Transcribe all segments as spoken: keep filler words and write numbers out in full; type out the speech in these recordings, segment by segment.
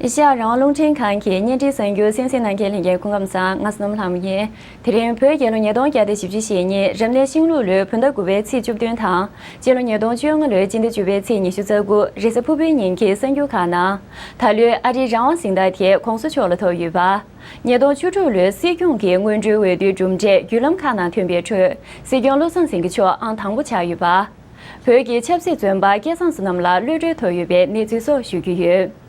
ཨེ་ཤ་ཡ་རང་དབང་རླུང་འཕྲིན་ཁང་གི་བརྙན་འཕྲིན་གསར་འགྱུར་གསན་གཟིགས་གནང་མཁན་ལྷན་རྒྱས་སྐུ་ཁམས་བཟང་། ང་བསོད་ནམས་ལྷ་མོ་ཡིན། དེ་རིང་བོད་རྒྱལ་ལོ་ཉིས་སྟོང་བརྒྱ་དང་བཞི་བཅུ་ཞེ་གཉིས་རབ་གནས་ཤིང་ལུག་ལོའི་བོད་ཟླ་དགུ་པའི་ཚེས་བཅུ་བདུན་དང་། སྤྱི་ལོ་ཉིས་སྟོང་བཅོ་ལྔ་ལོའི་སྤྱི་ཟླ་བཅུ་པའི་ཚེས་ཉི་ཤུ་རྩ་དགུ་རེས་གཟའ་ཕུར་བུའི་ཉིན་གྱི་གསར་འགྱུར་ཁག་ནང་། ད་ལོའི་ཨ་རིའི་རང་དབང་གཟེངས་རྟགས་དེ་གོང་ས་མཆོག་ལ་ཐོབ་ཡོད་པ། ཉིས་སྟོང་བཅུ་དྲུག་ལོའི་སྲིད་སྐྱོང་གི་སྔོན་འགྲོའི་འོས་བསྡུའི་གྲུབ་འབྲས་བརྒྱུད་ལམ་ཁག་ནང་ཐོན་པའི་ཁྲོད། སྲིད་སྐྱོང་བློ་བཟང་སེང་གེ་མཆོག་ཨང་དང་པོ་ཆགས་ཡོད་པ། བོད་ཀྱི་ཆབ་སྲིད་བཙོན་པ་སྐལ་བཟང་བསོད་ནམས་ལ་གློད་གྲོལ་ཐོབ་ཡོད་པའི་གནས་ཚུལ་སོགས་ཞུ་རྒྱུ་ཡོད།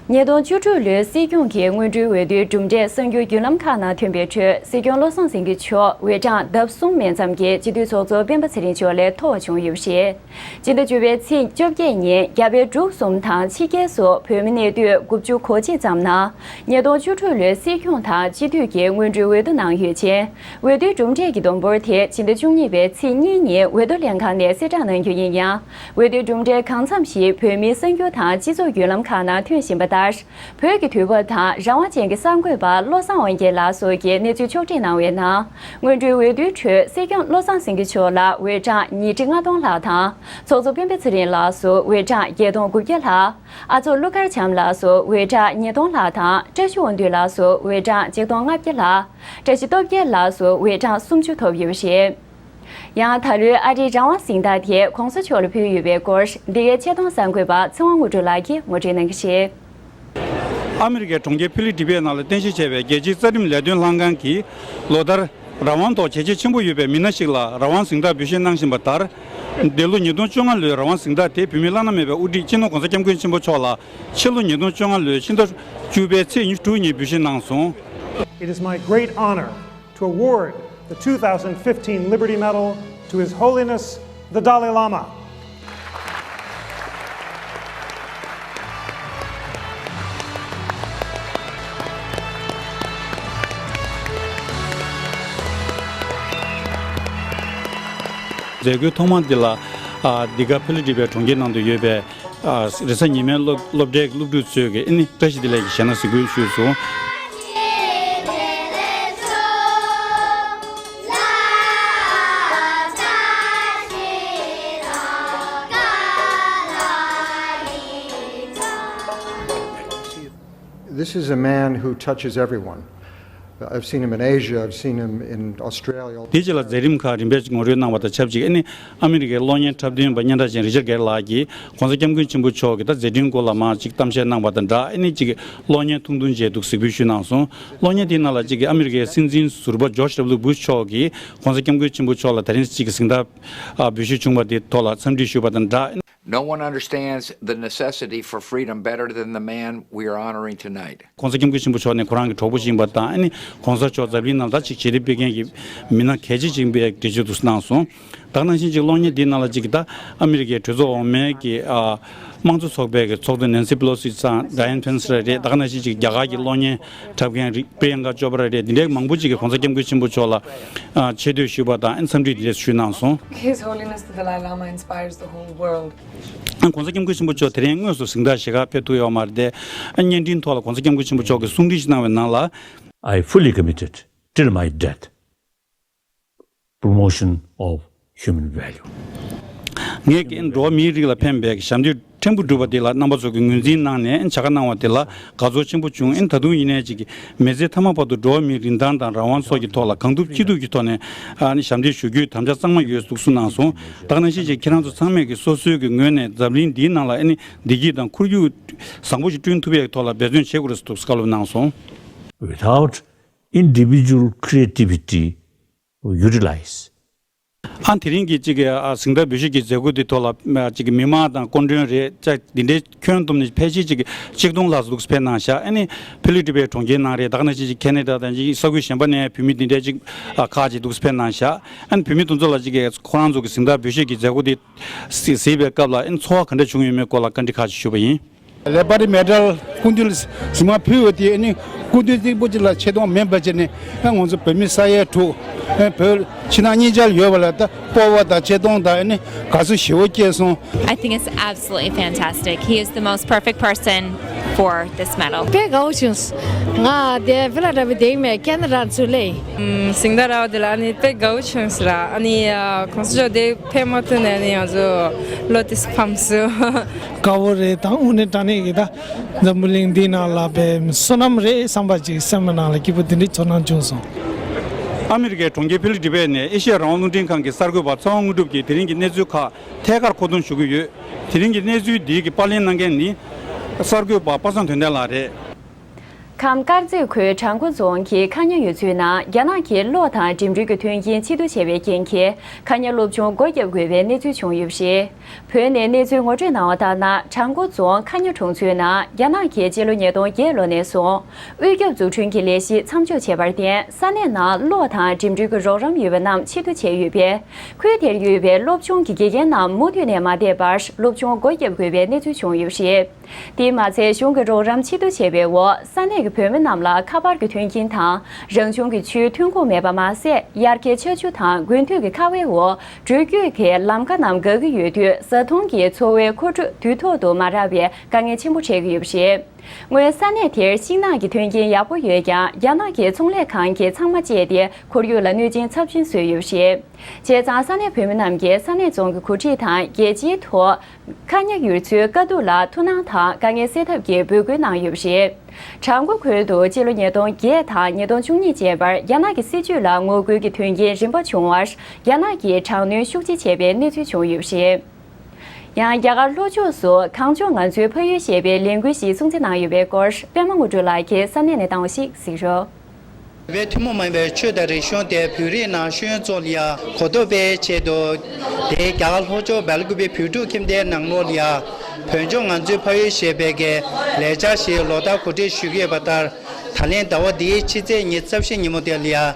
ཉིས་སྟོང་བཅུ་དྲུག་ལོའི་སྲིད་སྐྱོང་གི་སྔོན་འགྲོའི་འོས་བསྡུའི་གྲུབ་འབྲས་གསར་འགྱུར་བརྒྱུད་ལམ་ཁག་ནང་ཐོན་པའི་ཁྲོད། སྲིད་སྐྱོང་བློ་བཟང་སེང་གེ་མཆོག་འོས་གྲངས་ལྡབ་གསུམ་མན་ཙམ་གྱིས་སྤྱི་འཐུས་ཚོགས་གཙོ་སྤེན་པ་ཚེ་རིང་མཆོག་ལས་མཐོ་བ་བྱུང་ཡོད་པ་རེད། སྤྱི་ཟླ་བཅུ་པའི་ཚེས་བཅོ་བརྒྱད་ཉིན་རྒྱ་བལ་འབྲུག་གསུམ་དང་ཕྱི་རྒྱལ་སོགས་བོད་མི་གནས་སྡོད་དགུ་བཅུ་གོ་གཅིག་ཙམ་ནང་། ཉིས་སྟོང་བཅུ་དྲུག་ལོའི་སྲིད་སྐྱོང་དང་སྤྱི་འཐུས་ཀྱི་སྔོན་འགྲོའི་འོས་བསྡུ་གནང་ཡོད་ཅིང་། འོས་བསྡུའི་གྲུབ་འབྲས་ཀྱི་བསྡོམས་འབོར་དེ་ཕྱི་ཟླ་བཅུ་གཉིས་པའི་ཚེས་གཉིས་ཉིན་འོས་བསྡུ་ལྷན་ཁང་ནས་གསལ་བསྒྲགས་གནང་རྒྱུ་ཡིན་ཡང་། འོས་བསྡུའི་གྲུབ་འབྲས་གང་འཚམ་ཞིག་བོད་མིའི་གསར་འགྱུར་དང་སྤྱི་ཚོགས་བརྒྱུད་ལམ་ཁག་ནང་ཐོན་བཞིན་པ་ལྟར། བོད་ཀྱི་དུས་བབ་དང་རང་དབང་ཅན་གྱི་གསར་འགོད་པ་བློ་བཟང་དབང་རྒྱལ་ལགས་སོགས་ཀྱིས་གནས་ཚུལ་ཕྱོགས་བསྒྲིགས་གནང་བའི་ནང་། སྔོན་འགྲོའི་འོས་བསྡུའི་ཁྲོད་སྲིད་སྐྱོང་བློ་བཟང་སེང་གེ་མཆོག་ལ་འོས་གྲངས་ཉིས་ཁྲི་ལྔ་སྟོང་ལྷག་དང་། ཚོགས་གཙོ་སྤེན་པ་ཚེ་རིང་ལགས་སུ་འོས་གྲངས་བརྒྱད་སྟོང་དགུ་བརྒྱ་ལྷག། ཨ་ཚོགས་ཀླུ་མཁར་བྱམས་ལགས་སུ་འོས་གྲངས་ཉིས་སྟོང་ལྷག་དང་། བཀྲ་ཤིས་དབང་འདུས་ལགས་སུ་འོས་གྲངས་ཆིག་སྟོང་ལྔ་བརྒྱ་ལྷག། བཀྲ་ཤིས་སྟོབས་རྒྱལ་ལགས་སུ་འོས་གྲངས་སུམ་ཅུ་ཐོབ་ཡོད་པ་རེད། ཡང་ད་ལོའི་ཨ་རིའི་རང་དབང་གཟེངས་རྟགས་དེ་༧གོང་ས་མཆོག་ལ་ཕུལ་ཡོད་པའི་སྐོར། འདི་གའི་ཆེད་གཏོང་གསར་འགོད་པ་ཚེ་དབང་དངོས་གྲུབ་ལགས་ཀྱིས་ངོ་སྤྲོད་གནང་གི་རེད། ཨ་མི་རི་ཀའི་གྲོང་ཁྱེར་ཕི་ལི་ཏི་པེ་ནང་ལ་རྟེན་གཞི་བྱས་པའི་རྒྱལ་སྤྱིའི་རྩ་ཁྲིམས་ལས་དོན་ལྷན་ཁང་གིས་ལོ་ལྟར་རང་དབང་ཐོག་བྱས་རྗེས་ཆེན་པོ་ཡོད་པའི་མི་སྣ་ཞིག་ལ་རང་དབང་གཟེངས་རྟགས་འབུལ་བཞེས་གནང་བཞིན་པ་ལྟར། འདི་ལོ་ཉིས་སྟོང་བཅོ་ལྔ་ལོའི་རང་དབང་གཟེངས་རྟགས་དེ་བོད་མིའི་བླ་ན་མེད་པའི་དབུ་ཁྲིད་སྤྱི་ནོར་༧གོང་ས་༧སྐྱབས་མགོན་ཆེན་པོ་མཆོག་ལ་ཕྱི་ལོ་ཉིས་སྟོང་བཅོ་ལྔ་ལོའི་ཕྱི་ཟླ་བཅུ་པའི་ཚེས་ཉི་ཤུ་དྲུག་ཉིན་འབུལ་བཞེས་གནང་སོང་། It is my great honor to award the two thousand fifteen Liberty Medal to His Holiness the Dalai Lama. མཛད་སྒོའི་ཐོག་མ་འདི་ལ། ཨ། འདི་ག་ཕི་ལི་ཏི་པེ་གྲོང་ཁྱེར་ནང་དུ་ཡོད་པའི། ཨ། རེས་གཟའ་ཉི་མའི་སློབ་སློབ་གྲྭའི་སློབ་ཕྲུག་ཚོས་ཀྱིས་ཨ་ནི་བཀྲ་ཤིས་བདེ་ལེགས་ཀྱི་གཞས་སྣ་གཟིགས་འབུལ་ཞུས་སོང་། This is a man who touches everyone. I've seen him in Asia, I've seen him in Australia. དེ་རྗེས་ལ་མཛད་རིམ་ཁག་རིམ་པས་ངོ་སྤྲོད་གནང་བ་དང་ཆབས་ཅིག་ཨ་ནི་ཨ་མི་རི་ཀའི་གློག་བརྙན་འཁྲབ་སྟོན་པ་སྙན་གྲགས་ཅན་རི་ཅར་གྷེར་ལགས་ཀྱིས་༧གོང་ས་༧སྐྱབས་མགོན་ཆེན་པོ་མཆོག་གི་ད་མཛད་འཕྲིན་སྐོར་ལ་མར་ཅིག་གཏམ་བཤད་གནང་བ་དང་སྦྲགས། ཨ་ནི་ཅིག་གློག་བརྙན་ཐུང་ཐུང་ཅིག་འདུག་གཟིགས་འབུལ་ཞུས་གནང་སོང་། གློག་བརྙན་དེའི་ནང་ལ་ཅིག་ཨ་མི་རི་ཀའི་སྲིད་འཛིན་ཟུར་པ་ཇོརྗ་ཌབ་ལུ་བུ་ཤ་མཆོག་གིས་༧གོང་ས་༧སྐྱབས་མགོན་ཆེན་པོ་མཆོག་ལ་དེ་རིང་ཅིག་གཟེངས་རྟགས་འབུལ་ཞུས་བྱུང་བ་དེའི་ཐོག་ལ་འཚམས་འདྲི་ཞུས་པ་དང་སྦྲགས། No one understands the necessity for freedom better than the man we are honoring tonight. ༧གོང་ས་༧སྐྱབས་མགོན་ཆེན་པོ་མཆོག་ནི་ཁོ་རང་གི་གྲོགས་པོ་ཞིག་ཡིན་པ་དང་། ཨ་ནི་༧གོང་ས་མཆོག་འཛམ་གླིང་ནང་ད་ཅིག་ཞལ་འདེབས་སྤེལ་མཁན་གྱི་མི་སྣ་གལ་ཆེ་ཞིག་ཡིན་པའི་འགྲེལ་བརྗོད་འདུག་གནང་སོང་། ད་ག་ནང་བཞིན་ཅིག་གློག་བརྙན་འདིའི་ནང་ལ་ཅིག་ད་ཨ་མི་རི་ཀའི་གྲོས་ཚོགས་འོག་མའི་གི་ཨ་དམངས་གཙོ་ཚོགས་པའི་གི་ཚོགས་གཙོ་ནན་སི་པེ་ལོ་སི་དང་ཌ་ཡན་ཕེན་སི་རེད། ད་ག་ནང་བཞིན་ཅིག་རྒྱ་གར་གྱི་གློག་བརྙན་འཁྲབ་མཁན་རིག་པྲི་ཡང་ཀ་ཅོ་པྲ་རེད། འདི་འདྲའི་མང་པོ་ཅིག་གིས་༧གོང་ས་༧སྐྱབས་མགོན་ཆེན་པོ་མཆོག་ལ་ཨ་ཆེ་བསྟོད་ཞུས་པ་དང་ཨ་འཚམས་འདྲི་འདི་འདྲ་ཞུས་གནང་སོང་། His Holiness the Dalai Lama inspires the whole world. ཨ་༧གོང་ས་༧སྐྱབས་མགོན་ཆེན་པོ་མཆོག་དེ་རིང་དངོས་སུ་གཟེངས་རྟགས་བཞེས་གར་ཕེབས་ཐུབ་ཡོད་མ་རེད་དེ། ཨ་བརྙན་འཕྲིན་ཐོག་ལ་༧གོང་ས་༧སྐྱབས་མགོན་ཆེན་པོ་མཆོག་གིས་གསུང་འཕྲིན་ཞིག་གནང་བའི་ནང་ལ། I fully committed till my death promotion of human value. ངས་ཀྱིས་འགྲོ་བ་མིའི་རིགས་ལ་ཕན་པའི་ཞབས་འདེགས་ཕྲན་བུ་བསྒྲུབས་པ་དེ་ལ་རྣམ་པ་ཚོ་གིས་ངོས་འཛིན་གནང་ནས་བྱ་དགའ་གནང་བ་དེ་ལ་དགའ་ཚོར་ཆེན་པོ་བྱུང་། ཨིན། ད་དུང་ཡིན་ནའི་ཅིག་མི་ཚེ་མཐའ་མ་བར་དུ་འགྲོ་བ་མིའི་རིན་ཐང་དང་རང་དབང་སོགས་ཀྱི་ཐོག་ལ་གང་ཐུབ་ཅི་ཐུབ་ཀྱི་ཐོག་ནས་ཨ་ནི་ཞབས་འདེགས་ཞུ་རྒྱུའི་དམ་བཅའ་གཙང་མ་ཡོད་འདུག་གསུངས་གནང་སོང་། ད་ག་ནང་བཞིན་ཅིག་ཁྱེད་རང་ཚོ་ཚང་མས་ཀྱིས་སོ་སོའི་གི་ངོས་ནས་འཛམ་གླིང་འདིའི་ནང་ལ་ཨ་ནི་བདེ་སྐྱིད་དང་ཁོར་ཡུག་བཟང་པོ་ཞིག་བསྐྲུན་ཐུབ་ཡག་གི་ཐོག་ལ་འབད་བརྩོན་བྱེད་དགོས་རེད་ཟེར་འདུག་བཀའ་སློབ་གནང་སོང་། Without individual creativity to utilize. ཨ་དེ་རིང་གི་ཅིག་གི་ཨ་གཟེངས་རྟགས་འབུལ་བཞེས་ཀྱི་མཛད་སྒོ་འདི་ཐོག་ལ་ཨ་ཅིག་གི་མི་མང་དང་སྐུ་མགྲོན་རེད་ཅག་འདི་འདྲའི་ཁྱོན་བསྡོམས་ནས་ཕལ་ཆེར་ཅིག་གི་ཆིག་སྟོང་ལྷག་ཙམ་འདུག་ཕེབས་གནང་ཤག་ཨ་ནི་ཕི་ལི་ཏི་པའི་གྲོང་ཁྱེར་ནང་རེད། ད་ག་ནང་བཞིན་ཅིག་ཁེ་ན་ཌ་དང་ཅིག་ས་ཁུལ་གཞན་པ་ནས་བོད་མི་འདི་འདྲའི་ཅིག་ཨ་ཁག་ཅིག་འདུག་ཕེབས་གནང་ཤག་ཨ་ནི་བོད་མི་དེ་ཚོ་ལ་ཅིག་གི་ཁོ་རང་ཚོ་གི་གཟེངས་རྟགས་འབུལ་བཞེས་ཀྱི་མཛད་སྒོ་འདི་གཟིགས་པའི་སྐབས་ལ་ཨ་ནི་ཚོར་བ་ག་འདྲ་བྱུང་ཡོད་མེད་སྐོར་ལ་བཀའ་འདྲི་ཁག་ཅིག་ཞུས་པ་ཡིན། Liberty Medal སྐུ་མདུན་གཟིགས་མ་ཕུལ་བ་དེ་ཨ་ནི་སྐུ་མདུན་གཅིག་པུ་ཅིག་ལ་ཆེ་མཐོང་མིན་པ་བྱས་ནས་ཨ་ང་ཚོ་བོད་མི་ས་ཡའི་དྲུག་ཨ་བོད་ཕྱི་ནང་གཉིས་ཆར་ཡོད་པ་ལ་ད་སྤོབས་པ་དང་ཆེ་མཐོང་དང་ཨ་ནི་དགའ་བསུ་ཞེ་པོ་སྐྱེས་སོང་། I think it's absolutely fantastic. He is the most perfect person for this medal. དཔེ་དགའ་བོ་བྱུང་། ང་དེ་ཕི་ལ་ཌེལ་ཕི་ཡ་དེ་མེད་ཁེ་ན་ཌ་ཚུར་སླེབས་ཡིན། ཨམ། སྙིང་ཐག་རག་དེ་ལ་ཨ་ནི་དཔེ་དགའ་བོ་བྱུང་ཟེར་ལ། ཨ་ནི་ཨ་གོང་ས་མཆོག་དེ་ཕེབས་མ་ཐུབ་ནས་ཨ་ནི་ང་ཚོ་བློ་དེ་ཕམ་སོང་། དགའ་བོ་རེད། ད་དངོས་གནས་དྲང་གནས་ཀྱི་ད་འཛམ་བུ་གླིང་འདིའི་ནང་ལ་དཔེ་བསོད་ནམས་རེད་བསམ་པ་ཅིག་སེམས་ནང་ལ་སྐྱིད་པོ་དེ་འདྲའི་ཚོར་སྣང་བྱུང་སོང་། ཨ་མི་རི་ཀའི་གྲོང་ཁྱེར་ཕི་ལ་ཌེལ་ཕི་ཡ་ནས་ཨེ་ཤེ་ཡ་རང་དབང་རླུང་འཕྲིན་ཁང་གི་གསར་འགོད་པ་ཚེ་དབང་དངོས་གྲུབ་ཀྱིས་དེ་རིང་གི་གནས་ཚུལ་ཁག་ཐད་ཀར་མཁོ་འདོན་ཞུ་གི་ཡོད། དེ་རིང་གི་གནས་ཚུལ་འདིའི་གི་པར་ལེན་གནང་མཁན་ནི་གསར་འགོད་པ་པ་སངས་དོན་ལྡན་ལགས་རེད། ཁམས་དཀར་མཛེས་ཁུལ་བྲག་འགོ་རྫོང་གི་ཁ་ཉ་ཡུལ་ཚོའི་ནང་རྒྱ་ནག་གི་གློག་དང་འགྲིམ་འགྲུལ་གྱི་མཐུན་རྐྱེན་ཕྱིར་བསྡུ་བྱས་པའི་རྐྱེན་གྱིས་ཁ་ཉ་སློབ་ཆུང་སྒོ་བརྒྱབ་དགོས་པའི་གནས་ཚུལ་བྱུང་ཡོད་པ་རེད། བོད་ནས་གནས་ཚུལ་ངོ་སྤྲོད་གནང་བ་ལྟར་ན། བྲག་འགོ་རྫོང་ཁ་ཉ་གྲོང་ཚོའི་ནང་རྒྱ་ནག་གིས་སྤྱི་ལོ་ཉིས་སྟོང་བརྒྱད་ལོ་ནས་བཟུང་དབུལ་སྐྱོབ་འཛུགས་སྐྲུན་གྱི་ལས་གཞི་མཚམས་འཇོག་བྱས་པར་བརྟེན། ས་གནས་ནང་གློག་དང་འགྲིམ་འགྲུལ་གྱི་རོགས་རམ་ཡོད་པ་རྣམས་ཕྱིར་བསྡུ་བྱས་ཡོད་པས། ཁུལ་དེར་ཡོད་པའི་སློབ་ཆུང་གི་དགེ་རྒན་རྣམས་མུ་མཐུད་ནས་མ་བསྡད་པར་སློབ་ཆུང་སྒོ་བརྒྱབ་དགོས་པའི་གནས་ཚུལ་བྱུང་ཡོད་པ་རེད། དེས་མ་ཚད་གཞུང་གི་རོགས་རམ་ཕྱིར་བསྡུ་བྱས་པའི་འོག་ས་གནས་ཀྱི་བོད་མི་རྣམས་ལ་ཁ་པར་གྱི་མཐུན་རྐྱེན་དང་རང་བྱུང་གི་ཆུའི་ཐོན་ཁུངས་མེད་པ་མ་ཟད། དབྱར་ཁའི་ཆར་ཆུ་དང་དགུན་དུས་ཀྱི་ཁ་བའི་འོག་འགྲུལ་སྐྱོད་ཀྱི་ལམ་ཁ་རྣམས་འགག་གི་ཡོད་དུས། བཟའ་འཐུང་གི་འཚོ་བའི་མཁོ་སྤྲོད་དུས་ཐོག་ཏུ་མ་རག་པའི་དཀའ་ངལ་ཆེན་པོ་འཕྲད་ཀྱི་ཡོད་པ་རེད། སྔོན་ས་གནས་དེར་ཤིང་ནགས་ཀྱི་མཐུན་རྐྱེན་ཡག་པོ་ཡོད་ཀྱང་། རྒྱ་ནག་གི་ཚོང་ལས་ཁང་གིས་ཚང་མ་བཅད་དེ་ཁོར་ཡུག་ལ་གནོད་སྦྱིན་ཚབས་ཆེན་བཟོས་ཡོད་པ་རེད། བྱས་ཙང་ས་གནས་བོད་མི་རྣམས་ཀྱིས་ས་གནས་རྫོང་གི་འགོ་ཁྲིད་དང་རྒྱལ་སྤྱིའི་ཐོག་ཁ་ཉ་ཡུལ་ཚོའི་དཀའ་སྡུག་ལ་ཐུགས་སྣང་དང་དཀའ་ངལ་སེལ་ཐབས་ཀྱི་འབོད་སྐུལ་གནང་ཡོད་པ་རེད། བྲག་འགོ་ཁུལ་དུ་སྤྱི་ལོ་ཉིས་སྟོང་བརྒྱད་དང་ཉིས་སྟོང་བཅུ་གཉིས་བཅས་པར་རྒྱ་ནག་གི་སྲིད་ཇུས་ལ་ངོ་རྒོལ་གྱི་དོན་རྐྱེན་རིམ་པ་བྱུང་བར། རྒྱ་ནག་གིས་དྲག་གནོན་ཤུགས་ཆེ་བྱས་པའི་གནས་ཚུལ་བྱུང་ཡོད་པ་རེད། ཡང་རྒྱ་གར་ལྷོ་ཕྱོགས་སུ་གངས་ལྗོངས་ང་ཚོའི་ཕ་ཡུལ་ཞེས་པའི་ལས་འགུལ་ཞིག་སྲུང་བརྩི་གནང་ཡོད་པའི་སྐོར། པད་མ་དངོས་གྲུབ་ལགས་ཀྱིས་ས་གནས་ནས་བཏང་བ་ཞིག་གཟིགས་རོགས། བོད་པའི་ཐུན་མོང་མ་ཡིན་པའི་ཆོས་དང་རིག་གཞུང་དེ་བོད་རིགས་ནང་ཤོས་ཚོ་ལ་ཡ་གོ་རྟོགས་སྤེལ་ཆེད་དུ། དེ་རྒྱ་གར་ལྷོ་ཕྱོགས་སྦེལ་ཀུ་པེ་བོད་ཕྲུག་ཁྱིམ་སྡེའི་ནང་ལོགས་ལ་ཡ། བོད་ལྗོངས་ང་ཚོའི་ཕ་ཡུལ་ཞེས་པའི་གི་ལས་འཆར་ཞིག་ལོ་ལྟར་གོ་སྒྲིག་ཞུ་གི་ཡོད་པ་ལྟར། ད་ལན་ཟླ་བ་འདིའི་ཕྱི་ཚེས་ཉི་ཤུ་རྩ་བཞི་ཉིན་མོ་དེ་ལ་ཡ།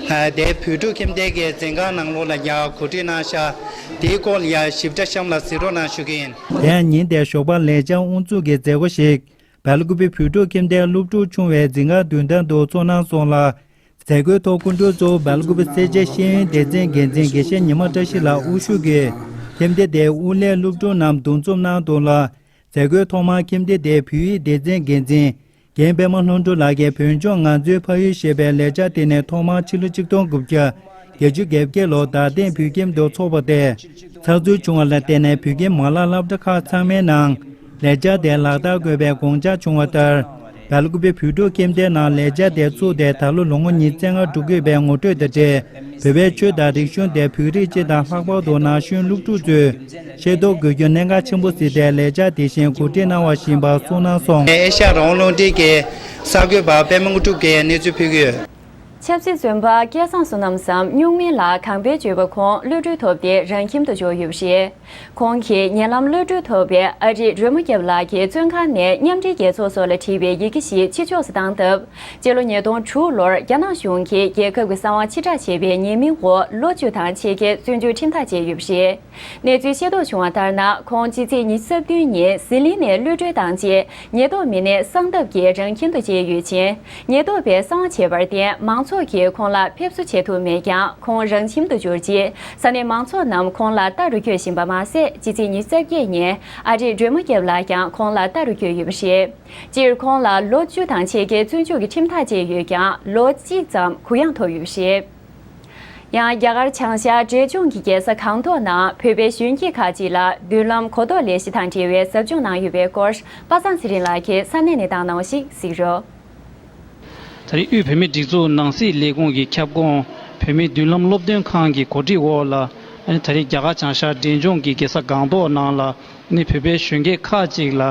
དེ་བོད་ཕྲུག་ཁྱིམ་སྡེ་གི་འཛིན་ཁང་ནང་ལོགས་ལ་ཡ་གོ་སྒྲིག་གནང་ཤག་དེའི་སྐོར་ལ་ཡ་ཞིབ་ཕྲ་གཤམ་ལ་གཟིགས་རོགས་གནང་ཞུ་གི་ཡིན། དེ་ཡང་ཉིན་དེའི་ཞོགས་པར་ལས་འཆར་དབུ་འཛུགས་ཀྱི་མཛད་སྒོ་ཞིག་སྦེལ་ཀུ་པེ་བོད་ཕྲུག་ཁྱིམ་སྡེའི་སློབ་ཕྲུག་ཆུང་བའི་འཛིན་ཁང་མདུན་ཐང་དུ་ཚོགས་གནང་སོང་ལ། མཛད་སྒོའི་ཐོག་སྐུ་མགྲོན་གཙོ་བོ་སྦེལ་ཀུ་པེ་སེར་བྱེས་ཤེས་ཡོན་སྡེ་ཚན་འགན་འཛིན་དགེ་བཤེས་ཉི་མ་བཀྲ་ཤིས་ལགས་དབུ་བཞུགས་ཀྱིས་ཁྱིམ་སྡེ་དེའི་དབུ་ལས་སློབ་ཕྲུག་རྣམས་འདུ་འཛོམས་གནང་འདུག་ལ། མཛད་སྒོའི་ཐོག་མར་ཁྱིམ་སྡེ་དེའི་བོད་ཡིག་སྡེ་ཚན་འགན་འཛིན་རྒན་པད་མ་ལྷུན་གྲུབ་ལགས་ཀྱིས་བོད་ལྗོངས་ང་ཚོའི་ཕ་ཡུལ་ཞེས་པའི་ལས་འཆར་དེ་ནི་ཐོག་མར་ཕྱི་ལོ་ཆིག་སྟོང་དགུ་བརྒྱ་བརྒྱད་ཅུ་གྱ་བརྒྱད་ལོར་རྡ་སྟེང་བོད་ཁྱིམ་དུ་འཚོགས་པ་སྟེ། ཚགས་ཚུད་བྱུང་བ་ལ་བརྟེན་ནས་བོད་ཁྱིམ་མ་ལག་སློབ་གྲྭ་ཁག་ཚང་མའི་ནང་ལས་འཆར་དེ་ལག་བསྟར་དགོས་པའི་དགོངས་འཆར་བྱུང་བ་ལྟར། སྦེལ་ཀུ་པེ་བོད་ཕྲུག་ཁྱིམ་སྡེའི་ནང་ལས་འཆར་དེ་བཙུགས་ཏེ་ད་ལོ་ལོ་ངོ་ཉི་ཤུ་རྩ་ལྔ་འགྲོ་གི་ཡོད་པའི་ངོ་སྤྲོད་དང་འབྲེལ། བོད་པའི་ཆོས་དང་རིག་གཞུང་དེ་བོད་རིགས་སྤྱི་དང་ལྷག་པར་དུ་ན་གཞོན་སློབ་ཕྲུག་ཚོས་ཤེས་རྟོགས་དགོས་རྒྱུ་གནད་འགག་ཆེན་པོ་ཟིན་ཏེ། ལས་འཆར་དེ་བཞིན་གོ་སྒྲིག་གནང་བ་ཞིག་ཡིན་པ་གསུངས་གནང་སོང་། ཨེ་ཤ་ཡ་རང་དབང་རླུང་འཕྲིན་གྱི་གསར་འགོད་པ་པད་མ་དངོས་གྲུབ་ཀྱིས་གནས་ཚུལ་ཕུལ་གྱི་ཡོད། ཆབ་སྲིད་བཙོན་པ་སྐལ་བཟང་བསོད་ནམས་སམ་སྨྱུག་མིང་ལགས་གང་པའི་བརྗོད་པ། ཁོང་གློད་གྲོལ་ཐོབ་སྟེ་རང་ཁྱིམ་དུ་འབྱོར་ཡོད་པ་རེད། ཁོང་གིས་ཉེ་ལམ་གློད་གྲོལ་ཐོབ་པའི་ཨ་རི་སྒྲོལ་མ་སྐྱབས་ལགས་ཀྱི་བཙོན་ཁང་ནས་མཉམ་འབྲེལ་རྒྱལ་ཚོགས་སོགས་ལ་བྲིས་པའི་ཡི་གེ་ཞིག་ཕྱི་ཕྱོགས་སུ་བཏང་སྟབས། སྤྱི་ལོ་ཉིས་སྟོང་དྲུག་ལོར་རྒྱ་ནག་གཞུང་གིས་རྒྱལ་ཁབ་ཀྱི་གསང་བ་ཕྱིར་བསྒྲགས་བྱས་པའི་ཉེས་མིང་འོག་ལོ་བཅུ་དང་ཕྱེད་ཀའི་བཙོན་འཇུག་ཁྲིམས་ཐག་བཅད་ཡོད་པ་རེད། གནས་ཚུལ་ཤེས་རྟོགས་བྱུང་བ་ལྟར་ན། ཁོང་ཕྱི་ཚེས་ཉི་ཤུ་རྩ་བདུན་ཉིན་ཟི་ལིང་ནས་གློད་གྲོལ་བཏང་རྗེས། ཉེན་རྟོག་མི་སྣས་གསང་སྟབས་ཀྱིས་རང་ཁྱིམ་དུ་བསྐྱལ་ཡོད་ཅིང་། ཉེན་རྟོག་པས་གསང་བ་བྱས་པར་བརྟེན། མང་ཚོགས་ཀྱིས་ཁོང་ལ་ཕེབས་བསུ་བྱེད་ཐུབ་མེད་ཀྱང་། ཁོང་རང་ཁྱིམ་དུ་འབྱོར་རྗེས། ས་གནས་མང་ཚོགས་རྣམས་ཁོང་ལ་ལྟ་རུ་བསྐྱོད་བཞིན་པ་མ་ཟད། ཕྱི་ཚེས་ཉི་ཤུ་རྩ་བརྒྱད་ཉིན་ཨ་རིའི་སྒྲོལ་མ་སྐྱབས་ལགས་ཀྱང་ཁོང་ལ་ལྟ་རུ་བསྐྱོད་ཡོད་པ་རེད། སྤྱིར་ཁོང་ལ་ལོ་བཅུ་དང་ཕྱེད་ཀའི་བཙོན་འཇུག་གི་ཁྲིམས་ཐག་བཅད་ཡོད་ཀྱང་། ལོ་གཅིག་ཙམ་གུ་ཡངས་ཐོབ་ཡོད་པ་རེད། ཡང་རྒྱ་གར་བྱང་ཤར་འབྲས་ལྗོངས་ཀྱི་རྒྱལ་ས་སྒང་ཏོག་ནང་བོད་པའི་གཞོན་སྐྱེས་ཁག་ཅིག་ལ་མདུན་ལམ་གོ་རྟོགས་ལས་གཞི་དང་འབྲེལ་བའི་ཟབ་སྦྱོང་གནང་ཡོད་པའི་སྐོར། པ་སངས་ཚེ་རིང་ལགས་ཀྱིས་ས་གནས་ནས་བཏང་གནང་བ་ཞིག་གཟིགས་རོགས། ད་རེས་དབུས་བོད་མིའི་སྒྲིག་འཛུགས་ནང་སྲིད་ལས་ཁུངས་ཀྱི་ཁྱབ་ཁོངས་བོད་མིའི་མདུན་ལམ་སློབ་སྟོན་ཁང་གི་གོ་སྒྲིག་འོག་ལ། ཨ་ནི་ད་རེས་རྒྱ་གར་བྱང་ཤར་འབྲས་ལྗོངས་ཀྱི་རྒྱལ་ས་སྒང་ཏོག་ནང་ལ། ཨ་ནི་བོད་པའི་གཞོན་སྐྱེས་ཁག་ཅིག་ལ།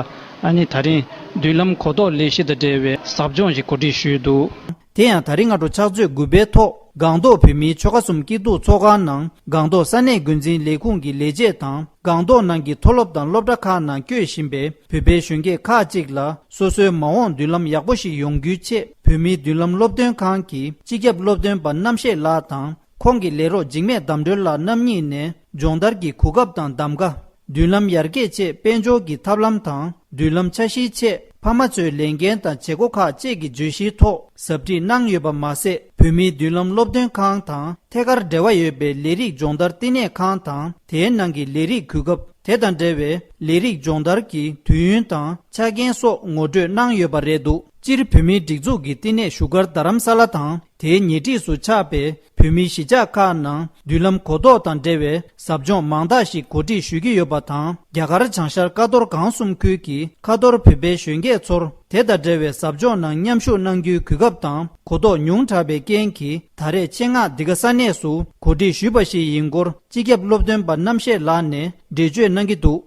ཨ་ནི་ད་རིང་མདུན་ལམ་གོ་རྟོགས་ལས་གཞི་དང་འབྲེལ་བའི་ཟབ་སྦྱོང་ཞིག་གོ་སྒྲིག་ཞུས་འདུག། དེ་ཡང་ད་རིང་སྔ་དྲོ་ཕྱག་ཚོད་དགུ་པའི་ཐོག་སྒང་ཏོག་བོད་མིའི་ཆོལ་ཁ་གསུམ་སྐྱིད་སྡུག་ཚོགས་ཁང་ནང་། སྒང་ཏོག་ས་གནས་འགོ་འཛིན་ལས་ཁུངས་ཀྱི་ལས་བྱེད་དང་། སྒང་ཏོག་ནང་གི་མཐོ་སློབ་དང་སློབ་གྲྭ་ཁག་ནང་བསྐྱོད་བཞིན་པའི་བོད་པའི་གཞོན་སྐྱེས་ཁག་ཅིག་ལ། སོ་སོའི་མ་འོངས་མདུན་ལམ་ཡག་པོ་ཞིག་ཡོང་རྒྱུའི་ཆེད། བོད་མིའི་མདུན་ལམ་སློབ་སྟོན་ཁང་གི་སྤྱི་ཁྱབ་སློབ་སྟོན་པ་རྣམ་ཤེས་ལགས་དང་། ཁོང་གི་ལས་རོགས་འཇིགས་མེད་དམ་སྒྲོལ་ལགས་རྣམ་གཉིས་ནས། སྦྱོང་བརྡར་གྱི་གོ་སྐབས་དང་གདམ་ག། མདུན་ལམ་ཡར་རྒྱས་ཆེད་དཔལ་འབྱོར་གྱི་ཐབས་ལམ་དང་། མདུན་ལམ་འཆར་གཞིའི་ཆེད་ཕ་མ་ཚོའི་ལས་འགན་དང་བྱེད་སྒོ་ཁག་བཅས་ཀྱི་བརྗོད་གཞིའི་ཐོག་ཟབ་ཁྲིད་གནང་ཡོད་པ་མ་ཟད། བོད་མིའི་མདུན་ལམ་སློབ་སྟོན་ཁང་དང་ཐད་ཀར་འབྲེལ་བ་ཡོད་པའི་ལས་རིགས་སྦྱོང་བརྡར་བསྟི་གནས་ཁང་དང་། དེའི་ནང་གི་ལས་རིགས་གོ་སྐབས་ དེ་དང་འབྲེལ་བའི་ལས་རིགས་སྦྱོང་བརྡར་གྱི་དུས་ཡུན་དང་ཆ་རྐྱེན་སོགས་ངོ་སྤྲོད་གནང་ཡོད་པ་རེད་འདུག་སྤྱིར་བོད་མིའི་སྒྲིག་འཛུགས་ཀྱི་བསྟི་གནས་བཞུགས་སྒར་རྡ་རམ་ས་ལ་དང་། དེའི་ཉེ་འཁྲིས་སུ་ཆགས་པའི་བོད་མིའི་གཞིས་ཆགས་ཁག་ནང་མདུན་ལམ་གོ་རྟོགས་དང་འབྲེལ་བའི་ཟབ་སྦྱོང་མང་དག་ཞིག་གོ་སྒྲིག་ཞུ་གི་ཡོད་པ་དང་། རྒྱ་གར་བྱང་ཤར་ཀ་རྡོར་སྒང་གསུམ་ཁུལ་གྱི་ཁ་ཐོར་བོད་པའི་གཞོན་སྐྱེས་ཚོར་དེ་དང་འབྲེལ་བའི་ཟབ་སྦྱོང་ནང་མཉམ་ཞུགས་གནང་རྒྱུའི་གོ་སྐབས་དང་གོ་རྟོགས་ཉུང་དྲགས་པའི་རྐྱེན་གྱིས། ད་རེས་ཆེད་མངགས་འདི་ག་ས་གནས་སུ་གོ་སྒྲིག་ཞུས་པ་ཞིག་ཡིན་སྐོར། སྤྱི་ཁྱབ་སློབ་སྟོན་པ་རྣམ་ཤེས་ལགས་ནས་འགྲེལ་བརྗོད་གནང་གི་འདུག་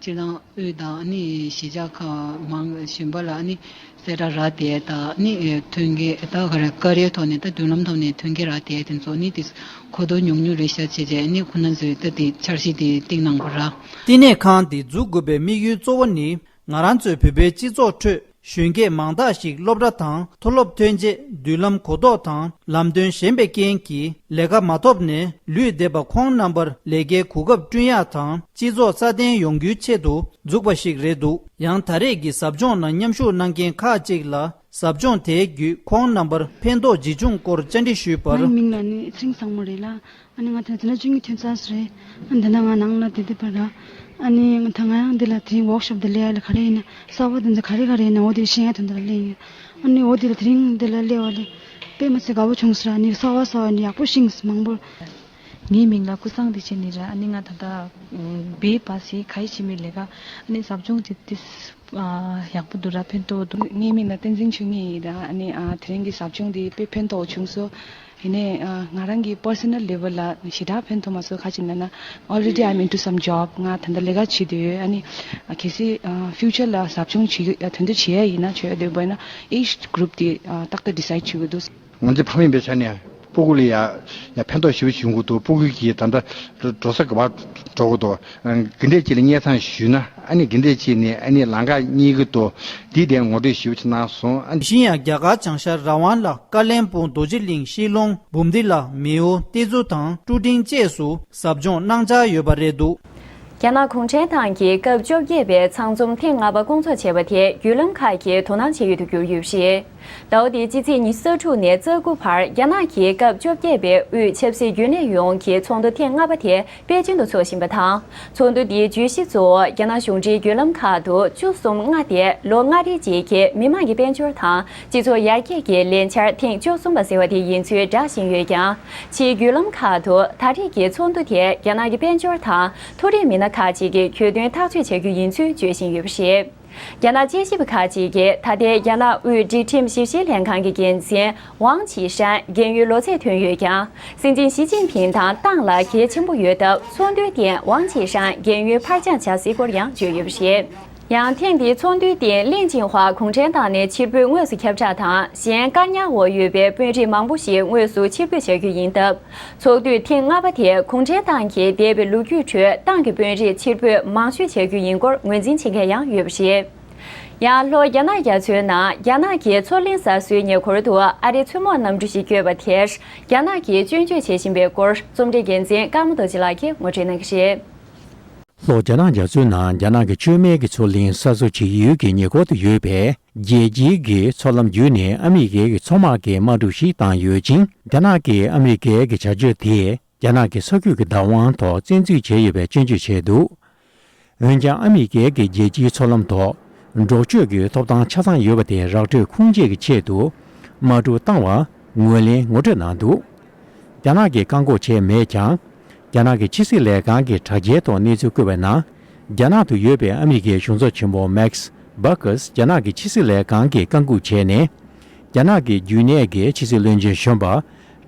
སྤྱིར་བཏང་དབུས་དང་ནི་གཞིས་ཆགས་ཁག་མང་གཞན་པ་ལ་ནི་གསལ་བསྒྲགས་རག་བསྡད་ད་ནི་མཐུན་རྐྱེན་ད་ག་རེ་བཀའ་རེའི་ཐོག་ནས་ད་མདུན་ལམ་ཐོག་ནས་མཐུན་རྐྱེན་རག་བསྡད་དེ་ཚོ་ནི་དེ་གོ་རྟོགས་ཉུང་ཉུང་རེད་ཤག་བྱས་བྱས་ནི་ཁོ་ན་ཚོས་ད་དེ་འཆར་གཞི་དེ་བཏིང་གནང་དགོས་ར། བསྟི་གནས་ཁང་འདི་འཛུགས་དགོས་པའི་དམིགས་ཡུལ་གཙོ་བོ་ནི། ང་རང་ཚོའི་བོད་པའི་སྤྱི་ཚོགས་ཁྲོད་གཞོན་སྐྱེས་མང་དག་ཞིག་སློབ་གྲྭ་དང་མཐོ་སློབ་ཐོན་རྗེས་མདུན་ལམ་གོ་རྟོགས་དང་ལམ་སྟོན་ཞན་པའི་རྐྱེན་གྱིས་ལས་ཀ་མ་ཐོབ་ནས་ལུས་བསྡད་པ་ཁོང་རྣམ་པར་ལས་ཀའི་གོ་སྐབས་བསྐྲུན་ཡག་དང་སྤྱི་ཚོགས་སྲ་བརྟན་ཡོང་རྒྱུའི་ཆེད་དུ་འཛུགས་པ་ཞིག་རེད་འདུག་ཡང་ད་རེས་ཀྱི་ཟབ་སྦྱོང་ནང་མཉམ་ཞུགས་གནང་མཁན་ཁག་ཅིག་ལ་ཟབ་སྦྱོང་དེའི་བརྒྱུད་ཁོང་རྣམ་པར་ཕན་ཐོགས་ཇི་བྱུང་སྐོར་བཅར་འདྲི་ཞུས་པར། ང་ཡི་མིང་ལ་ནི་ཚེ་རིང་བཟང་མོ་རེད་ལ། ཨ་ནི་ང་ད་ལྟ་འཛིན་གྲྭ་བཅུ་གཉིས་ཐོན་ཚར་སོང་རེད། ཨ་ནི་ད་ལྟ་ང་ནང་ལ་བསྡད་བསྡད་པ་ར། ཨ་ནི་ང་ད་ང་ཡང་འདི་ལ་དེ་རིང་ཝོག་ཤོབ་འདི་སླེབས་ཡ་ལ་ག་རེ་ཡིན་ན་གསར་པ་དེ་ཚོ་ག་རེ་ག་རེ་ཡིན་ན་འོ་དེ་ཤེས་ཡ་དོན་དག་ལ་སླེབས་ཡིན། ཨ་ནི་འོ་དེ་ལ་དེ་རིང་འདི་ལ་སླེབས་པ་ལས་དཔེ་མི་སྲིད་དགའ་པོ་བྱུང་སོང་ར། ཨ་ནི་གསར་པ་གསར་པ་ནི་ཡག་པོ་ཤེས་སོང་མང་པོ། ངའི་མིང་ལ་ཀུན་བཟང་བདེ་ཆེན་ཡིན་ར། ཨ་ནི་ང་ད་ལྟ་བི་ཨེ་པཱས་ཡི་ག་ཡི་ཆི་མི་ལས་ཀ་ཨ་ནི་ཟབ་སྦྱོང་དེ་ཏིས་ཡག་པོ་འདུག་ར། ཕན་ཐོགས་འདུག་ངའི་མིང་ལ་བསྟན་འཛིན་ཆོས་ཉིད་ཡིན་ར། ཨ་ནི་དེ་རིང་གི་ཟབ་སྦྱོང་དེ་དཔེ་ཕན་ཐོགས་བྱུང་སོང་། ཡིན་ནའི་ང་རང་གི་པར་སོ་ནལ་ལེ་ཝལ་ལ་ཞེ་དྲག་ཕན་ཐོགས་མ་སོང་། ག་ཅི་ན་ན་already I'm into some job ང་ད་ལྟ་ལས་ཀ་བྱེད་དུ་ཡོད། ཨ་ནི་གལ་སྲིད་ཕིའུ་ཅར་ལ་ཟབ་སྦྱོང་བྱེད་དོན་དུ་བྱེད་ཡ་ཡིན་ན་བྱེད་ཡ་འདོད་པ་ཡིན་ན་age group དེ་ཏག་ཏག་decide བྱེད་དགོས་འདུག་ང་ཚོ་ཕ་མེས་པའི་ཆ་ནས་སྤུ་གུ་ལ་ཡ་ཡ་ཕན་ཐོགས་ཞེ་པོ་ཅིག་ཡོང་གི་འདུག་སྤུ་གུ་གིས་ད་ལྟ་འགྲོ་ས་ག་པར་འགྲོ་གི་འདུག་ག་འདྲས་ཅིག་ལ་གཉེར་ཐང་ཞུས་ན་ཨ་ནི་ག་འདྲས་ཅིག་ནས་ཨ་ནི་ལམ་ཁ་གཉེར་གི་འདུག་འདི་དེ་ངོ་སྤྲོད་ཞེ་པོ་ཅིག་གནང་སོང་། ཨ་ནི་གཞན་ཡང་རྒྱ་གར་བྱང་ཤར་ར་ཝང་ལ་ཀ་ལན་སྤུང་རྡོ་རྗེ་གླིང་ཤི་ལོང་འབུམ་སྡེ་ལ་མེའོ་ཏེ་ཛུ་དང་ཀྲུ་ཀྲིང་བཅས་སུ་ཟབ་སྦྱོང་གནང་འཆར་ཡོད་པ་རེད་འདུག་རྒྱ་ནག་གུང་ཁྲན་ཏང་གི་སྐབས་བཅོ་བརྒྱད་པའི་ཚང་འཛོམས་ཐེངས་ལྔ་པ་སྐོང་ཚོགས་བྱས་པ་དེ་བརྒྱུད་ལམ་ཁག་གིས་དོ་སྣང་བྱེད་ཡུལ་དུ་གྱུར་ཡོད་པ་རེད། ཟླ་བ་འདིའི་སྤྱི་ཚེས་ཉི་ཤུ་རྩ་དྲུག་ནས་རྩ་དགུ་བར་རྒྱ་ནག་གི་སྐབས་བཅོ་བརྒྱད་པའི་དབུས་ཆབ་སྲིད་རྒྱུན་ལས་ཡོངས་ཀྱི་ཚོགས་འདུ་ཐེངས་ལྔ་པ་དེ་པེ་ཅིན་དུ་འཚོགས་བཞིན་པ་དང་། ཚོགས་འདུ་འདིའི་བརྗོད་གཞི་གཙོ་བོ་རྒྱ་ནག་གཞུང་འབྲེལ་བརྒྱུད་ལམ་ཁག་ཏུ་བཅུ་གསུམ་ལྔ་སྟེ་ལོ་ལྔ་རེའི་རྗེས་ཀྱི་མི་དམངས་ཀྱི་དཔལ་འབྱོར་དང་སྤྱི་ཚོགས་ཡར་རྒྱས་ཀྱི་ལས་འཆར་ཐེངས་བཅུ་གསུམ་པ་ཟེར་བ་དེ་ཡིན་ཚུལ་བསྒྲགས་བཞིན་ཡོད་ཀྱང་། ཕྱིའི་བརྒྱུད་ལམ་ཁག་ཏུ་ད་རེས་ཀྱི་ཚོགས་འདུ་དེ་རྒྱ་ནག་གི་དཔལ་འབྱོར་དང་མཐོ་རིམ་མི་སྣ་ཁག་ཅིག་གིས་གྱོད་དོན་ཐག་གཅོད་བྱ་རྒྱུ་ཡིན་ཚུལ་བརྗོད་བཞིན་ཡོད་པ་རེད། རྒྱ་ནག་དཔྱད་ཞིབ་པ་ཁག་ཅིག་གིས་ད་ལྟའི་རྒྱ་ནག་དབུས་སྒྲིག་ཁྲིམས་ཞིབ་བཤེར་ལྷན་ཁང་གི་འགན་འཛིན་ཝང་ཆི་ཧྲན་རྒན་ཡོལ་ལོ་ཚད་ཐོན་ཡོད་ཀྱང་། སྲིད་འཛིན་ཞི་ཅིན་ཕིང་དང་ཏང་ལ་གལ་ཆེན་པོ་ཡོད་སྟབས། ཚོགས་འདུའི་སྟེང་ཝང་ཆི་ཧྲན་རྒན་ཡོལ་ཕར་འགྱངས་བྱ་སྲིད་སྐོར་ཡང་བརྗོད་ཡོད་པ་རེད། ཡང་ཐེངས་འདིའི་ཚོགས་འདུའི་སྟེང་ལིན་ཅིང་ཧྭ་གུང་ཁྲན་ཏང་ནས་ཕྱིར་འབུད་དངོས་སུ་ཁྱབ་བསྒྲགས་དང་། གཞན་བཀག་ཉར་འོག་ཡོད་པའི་དཔོན་རིགས་མང་པོ་ཞིག་དངོས་སུ་ཕྱིར་འབུད་བྱ་རྒྱུ་ཡིན་སྟབས། ཚོགས་དུས་ཐེངས་ལྔ་པ་དེ་གུང་ཁྲན་ཏང་གིས་འདས་པའི་ལོ་རྒྱུས་ཁྲོད་ཏང་གི་དཔོན་རིགས་ཕྱིར་འབུད་མང་ཤོས་བྱ་རྒྱུ་ཡིན་སྐོར་ངོས་འཛིན་བྱེད་མཁན་ཡང་ཡོད་པ་རེད། ཡང་ལྷོ་རྒྱ་ནག་རྒྱ་མཚོའི་ནང་རྒྱ་ནག་གི་མཚོ་གླིང་གསར་བཟོའི་ཉེ་འཁོར་དུ་ཨ་རིའི་མཚོ་དམག་གནམ་གྲུ་ཞིག་བསྐྱོད་པ་དེར་རྒྱ་ནག་གིས་སྐྱོན་བརྗོད་བྱེད་བཞིན་པའི་སྐོར་རྩོམ་སྒྲིག་འགན་འཛིན་ཀརྨ་རྡོ་རྗེ་ལགས་ཀྱིས་ངོ་སྤྲོད་གནང་གི་རེད། ལྷོ་རྒྱ་ནག་རྒྱ་མཚོའི་ནང་རྒྱ་ནག་གི་མཆོད་མེ་གི་མཚོ་གླིང་གསར་བཟོ་བྱེད་ཡུལ་གྱི་ཉེ་འཁོར་དུ་ཡོད་པའི་རྒྱལ་སྤྱིའི་གི་མཚོ་ལམ་བརྒྱུད་ནས་ཨ་མི་རི་ཀའི་གི་མཚོ་དམག་གི་དམག་གྲུ་ཞིག་བཏང་ཡོད་ཅིང་། རྒྱ་ནག་གིས་ཨ་མི་རི་ཀའི་གི་བྱ་སྤྱོད་དེས་རྒྱ་ནག་གི་ས་རྒྱུད་ཀྱི་བདག་དབང་ཐོག་བཙན་འཛུལ་བྱས་ཡོད་པའི་སྐྱོན་བརྗོད་བྱས་འདུག་འོན་ཀྱང་ཨ་མི་རི་ཀའི་གི་རྒྱལ་སྤྱིའི་མཚོ་ལམ་ཐོག་འགྲོ་སྐྱོད་ཀྱི་ཐོབ་ཐང་ཆ་ཚང་ཡོད་པ་དེ་ར་སྤྲོད་ཁུངས་སྐྱེལ་གྱི་ཆེད་དུ་དམག་གྲུ་བཏང་བ་ངོས་ལེན་ངོ་སྤྲོད་གནང་འདུག་རྒྱ་ནག་གིས་བཀག་འགོག་བྱས་མེད་ཀྱང་། རྒྱ་ནག་གི་ཕྱི་སྲིད་ལས་ཁང་གི་དྲ་རྒྱའི་ཐོག་གནས་ཚུལ་བཀོད་པའི་ནང་། རྒྱ་ནག་ཏུ་ཡོད་པའི་ཨ་མི་རི་ཀའི་གཞུང་ཚབ་ཆེན་པོ་མེག་སི་བྷ་ཀེས་རྒྱ་ནག་གི་ཕྱི་སྲིད་ལས་ཁང་གིས་བཀག་འགོག་བྱས་ནས། རྒྱ་ནག་གི་རྒྱུན་གནས་ཀྱི་ཕྱི་སྲིད་བློན་ཆེན་གཞོན་པ་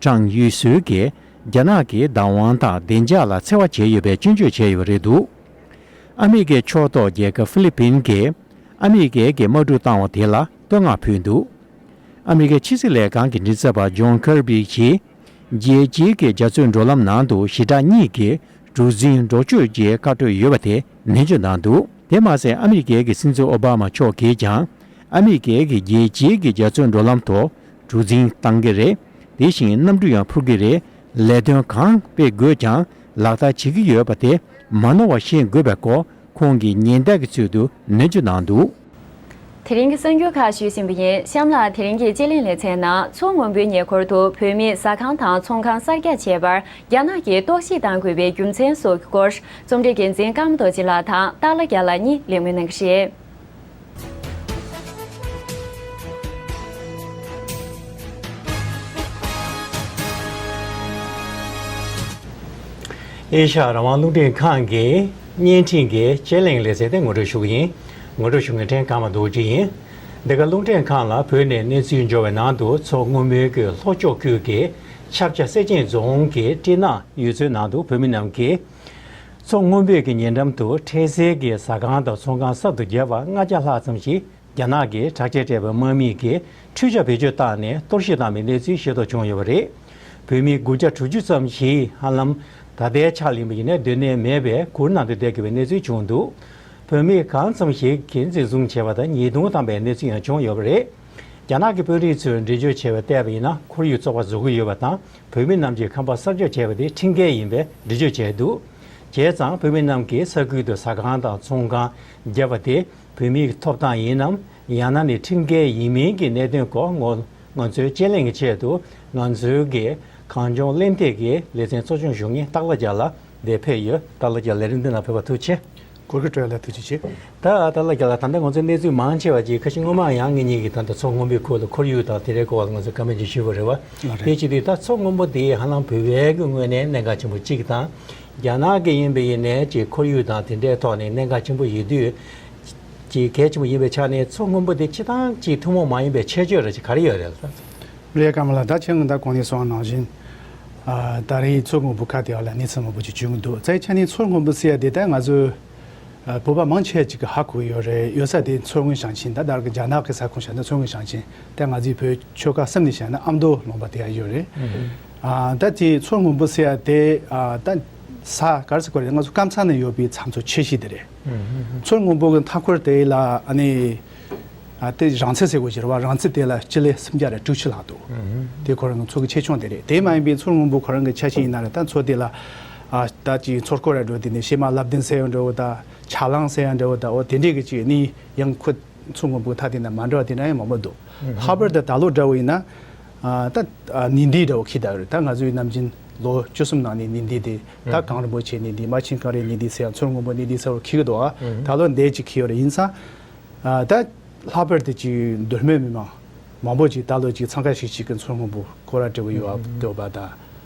ཀྲང་ཡུས་སུའུ་གིས་རྒྱ་ནག་གི་བདག་དབང་དང་བདེ་འཇགས་ལ་འཚེ་བ་བྱས་ཡོད་པའི་སྐྱོན་བརྗོད་བྱས་ཡོད་པ་རེད་འདུག་ཨ་མི་རི་ཀའི་ཕྱོགས་གཏོགས་རྒྱལ་ཁབ་ཧྥི་ལི་ཕིན་གྱིས་ཨ་མི་རི་ཀའི་གི་དམག་གྲུ་བཏང་བ་དེ་ལ་བསྟོད་བསྔགས་ཕུལ་འདུག་ཨ་མི་རི་ཀའི་ཕྱི་སྲིད་ལས་ཁང་གི་མགྲིན་ཚབ་པ་ཇོན་ཁར་བྷི་གྱིས། རྒྱལ་སྤྱིའི་གི་རྒྱ་མཚོའི་འགྲོ་ལམ་ནང་དུ་ཞི་དྲག་གཉིས་ཀྱི་གྲུ་གཟིངས་འགྲོ་སྐྱོད་ཀྱི་བཀའ་འཁྲོལ་ཡོད་པ་དེ་ནན་བརྗོད་གནང་འདུག་དེ་མ་ཟད་ཨ་མི་རི་ཀའི་གི་སྲིད་འཛིན་ཨོ་བྷ་མ་མཆོག་གིས་ཀྱང་ཨ་མི་རི་ཀའི་གི་རྒྱལ་སྤྱིའི་གི་རྒྱ་མཚོའི་འགྲོ་ལམ་ཐོག་གྲུ་གཟིངས་བཏང་གི་རེད། དེ་བཞིན་གནམ་གྲུ་ཡང་འཕུར་གི་རེད། ལས་དོན་གང་སྤེལ་དགོས་ཀྱང་ལག་བསྟར་བྱེད་ཀྱི་ཡོད་པ་དེ་མ་ནོར་བ་ཤེས་དགོས་པའི་སྐོར་ཁོང་གིས་ཉེན་བརྡ་གི་ཚུལ་དུ་ནན་བརྗོད་གནང་འདུག་དེ་རིང་གི་གསར་འགྱུར་ཁག་ཞུས་ཟིན་པ་ཡིན། གཤམ་ལ་དེ་རིང་གི་དཔྱད་གླེང་ལེ་ཚན་ནང་མཚོ་སྔོན་པོའི་ཉེ་འཁོར་དུ་བོད་མིས་ཟ་ཁང་དང་ཚོང་ཁང་གསར་རྒྱག་བྱས་པར་རྒྱ་ནག་གིས་གཏོར་བཤིག་གཏང་དགོས་པའི་རྒྱུ་མཚན་སོགས་ཀྱི་སྐོར། རྩོམ་སྒྲིག་འགན་འཛིན་ཀརྨ་རྡོ་རྗེ་ལགས་དང་སྟག་ལྷ་རྒྱལ་ལགས་གཉིས་ལས་སྨོན་གནང་གི་རེད། ཨེ་ཤ་ཡ་རང་དབང་རླུང་འཕྲིན་ཁང་གི་བརྙན་འཕྲིན་གྱི་དཔྱད་གླེང་ལེ་ཚན་དེ་ངོ་སྤྲོད་ཞུ་གི་ཡིན། ངོ་སྤྲོད་ཞུ་མཁན་ཀརྨ་རྡོ་རྗེ་ཡིན། འདི་ག་རླུང་འཕྲིན་ཁང་ལ་བོད་ནས་གནས་ཚུལ་འབྱོར་བའི་ནང་དུ། མཚོ་སྔོན་པོའི་གི་ལྷོ་ཕྱོགས་ཁུལ་གྱི་ཆབ་ཆ་སེར་ཆེན་རྫོང་གི་སྤྲིན་ནག་ཡུལ་ཚོའི་ནང་དུ་བོད་མི་རྣམས་ཀྱིས་མཚོ་སྔོན་པོའི་གི་ཉེ་འགྲམ་དུ་འཕྲལ་སེལ་གྱི་ཟ་ཁང་དང་ཚོང་ཁང་གསར་དུ་བརྒྱབ་པ་ལྔ་བརྒྱ་ལྷག་ཙམ་ཞིག་རྒྱ་ནག་གི་དྲག་ཆས་སྤྲས་པའི་དམག་མིས་ཀྱིས་འཕྲུལ་ཆས་བེད་སྤྱོད་བཏང་ནས་གཏོར་བཤིག་བཏང་བའི་གནས་ཚུལ་ཤེས་རྟོགས་བྱུང་ཡོད་པ་རེད། བོད་མི་དགུ་བརྒྱ་དྲུག་ཅུ་ཙམ་ཞིག་ཧ་ལམ་ད་ལྟའི་ཆར་ལ་ཡིན་པ་ཡིན་ན་སྡོད་གནས་མེད་པའི་གུར་ནང་དུ་བསྡད་དགོས་པའི་གནས་ཚུལ་བྱུང་འདུག་བོད་མི་གང་ཙམ་ཞིག་གིས་འཛིན་བཟུང་བྱས་པ་དང་ཉེས་རྡུང་བཏང་པའི་གནས་ཚུལ་ཡང་བྱུང་ཡོད་པ་རེད། རྒྱ་ནག་གི་དཔོན་རིགས་ཚོས་འགྲེལ་བརྗོད་བྱས་པ་བལྟས་པ་ཡིན་ན། ཁོར་ཡུག་བཙོག་པ་བཟོ་གི་ཡོད་པ་དང་། བོད་མི་རྣམས་ཀྱིས་ཁང་པ་གསར་རྒྱག་བྱས་པ་དེ་ཁྲིམས་འགལ་ཡིན་པའི་འགྲེལ་བརྗོད་བྱས་འདུག་བྱས་ཙང་བོད་མི་རྣམས་ཀྱིས་ས་ཁུལ་དུ་ཟ་ཁང་དང་ཚོང་ཁང་བརྒྱབ་པ་དེ་བོད་མིའི་ཐོབ་ཐང་ཡིན་ནམ། ཡང་ན་ནི་ཁྲིམས་འགལ་ཡིན་མིན་གྱི་གནད་དོན་སྐོར་ང་ང་ཚོའི་དཔྱད་གླེང་གི་ཆེད་དུ། ང་ཚོའི་གི་གངས་ལྗོངས་གླེང་སྟེགས་ཀྱི་ལེ་ཚན་གཙོ་སྐྱོང་ཞུ་མཁན་སྟག་ལྷ་རྒྱལ་ལགས་འདིར་ཕེབས་ཡོད། སྟག་ལྷ་རྒྱལ་ལགས་ལས་རིམ་འདི་ནང་ཕེབས་པར་ཐུགས་རྗེ་ཆེ། གུས་བཀུར་སྤྲོད་ལ་ཐུགས་རྗེ་ཆེ། ད་སྟག་ལྷ་རྒྱལ་ལགས། ད་ལྟ་ང་ཚོའི་གནས་ཚུལ་མང་ཆེ་བ་ཅིག་ཁ་ཤས་སྔོན་མ་ཡང་ངེད་གཉིས་ཀྱིས་ད་ལྟ་མཚོ་སྔོན་པོའི་སྐོར་ལ། ཁོར་ཡུག་དང་དེ་འདྲའི་སྐོར་ལ་ང་ཚོས་བཀའ་མོལ་ཅིག་ཞུས་པ་རེད་བ། ཨ་རེད། དེ་བྱེད་དུས་ད་མཚོ་སྔོན་པོ་འདི་ཧ་ལམ་བོད་པའི་གི་ངོས་ནས་གནད་འགག་ཆེན་པོ་གཅིག་དང་། རྒྱ་ནག་གི་ཡིན་པ་ཡིན་ནའི་ཅིག་ཁོར་ཡུག་དང་དེ་འདྲའི་ཐོག་ནས་གནད་འགག་ཆེན་པོ་ཡིན་དུས། ཅིག་གལ་ཆེན་པོ་ཡིན་པའི་ཆ་ནས་མཚོ་སྔོན་པོ་འདི་སྤྱིར་བཏང་ཅིག་ཐུན་མོང་མ་ཡིན་པའི་ཁྱད་ཆོས་རེ་ཅིག་ག་རེ་ཡོད་རེད་ལགས། རེད། ཀརྨ་ལགས། ད་ཁྱེད་ཀྱིས་ད་གོང་ནས་གསུངས་པ་ནང་བཞིན། ཨ། ད་རེས་མཚོ་སྔོན་པོ་ཁ་དེ་བ་ལ་གནས་ཚུལ་མང་པོ་ཅིག་བྱུང་གི་འདུག་རྩ་བའི་ཆ་ནས་མཚོ་སྔོན་པོ་ཟེར་ཡ་དེ་ད་ང་ཚོ་ཨ་བོད་པ་མང་ཆེ་ཅིག་གིས་ཧ་གོ་ཡོད་རེད། ཡོད་ས་དེ་མཚོ་སྔོན་ཞིང་ཆེན། ད་ལྟ་གི་རྒྱ་ནག་གི་ས་ཁོངས་བཞག་ན་མཚོ་སྔོན་ཞིང་ཆེན། ད་ང་ཚོའི་བོད་ཆོལ་ཁ་གསུམ་ནས་བཤད་ན་ཨ་མདོ་ལུང་པ་དེ་ཡ་ཡོད་རེད། ཨ། ད་དེ་མཚོ་སྔོན་པོ་ཟེར་ཡ་དེ། ཨ། ད་ས་ག་རེ་ཟེར་དགོས་རེད། ང་ཚོ་སྐམ་ས་ནས་ཡོད་པའི་ས་མཚོ་ཆེ་ཤོས་དེ་རེད། མཚོ་སྔོན་པོ་གི་མཐའ་འཁོར་དེ་ལ་ཨ་ནི། ཨ། དེ་རིང་ཚད་ཟེར་དགོས་ཀྱི་རེད་བ། རིང་ཚད་དེ་ལ་སྤྱི་ལེ་སུམ་བརྒྱ་རེ་དྲུག་ཅུ་ལྷག་འདུག་དེ་ཁོ་རང་གི་མཚོ་གི་ཆེ་ཆུང་དེ་རེད། དེ་མ་ཡིན་པའི་མཚོ་སྔོན་པོ་ཁོ་རང་གི་ཆ་ཤས་ཡིན་ན་རེད། ད་མཚོ་དེ་ལ། ཨ། ད་ཅིག་མཚོ་སྐོར་ར་འགྲོ་དེ་ནས་ཤེ་མ་ལབ་ལྡིང་ཟེར་ཡང་འགྲོ་ད། ཆ་ལང་ཟེར་ཡང་འགྲོ་ད། འོ་དེ་འདྲས་གི་ཅིག་ནི་ཡང་ཁོ་མཚོ་སྔོན་པོ་མཐའ་དེ་ན་མ་འདྲ་བ་དེ་འདྲ་ཡང་མང་པོ་འདུག་ལྷག་པར་དུ་ད་ལོ་འདྲ་བོ་ཡིན་ན། ཨ། ད། ཨ། ཉི་ཟླའི་འདྲ་བོ་ཁྱེད་ད་རེད། ད་ང་ཚོའི་ནམ་རྒྱུན་ལོ་བཅུ་གསུམ་ནང་ནས་ཉི་ཟླ་དེ། ད་གངས་རིན་པོ་ཆེའི་ཉི་ཟླ། རྨ་ཆེན་སྐར་མའི་ཉི་ཟླ་ཟེར་ཡང་མཚོ་སྔོན་པོ་ཉི་ཟླ་ཟེར་བ་ཁེལ་གི་འདུག་ཨ། ད་ལོ་འདི་ཅིག་ཁེལ་ཡོད་རེད། ཡིན་ཙང་། ཨ། ད་ལྷག་པར་དུ་ཅིག་མདོ་སྨད་མི་མང་མང་པོ་ཅིག་ད་ལོ་ཅིག་འཚང་ཁ་ཤིག་ཤིག་གི་མཚོ་སྔོན་པོ་སྐོར་ར་འགྲོ་གི་ཡོད་འདུག་པ་དང་།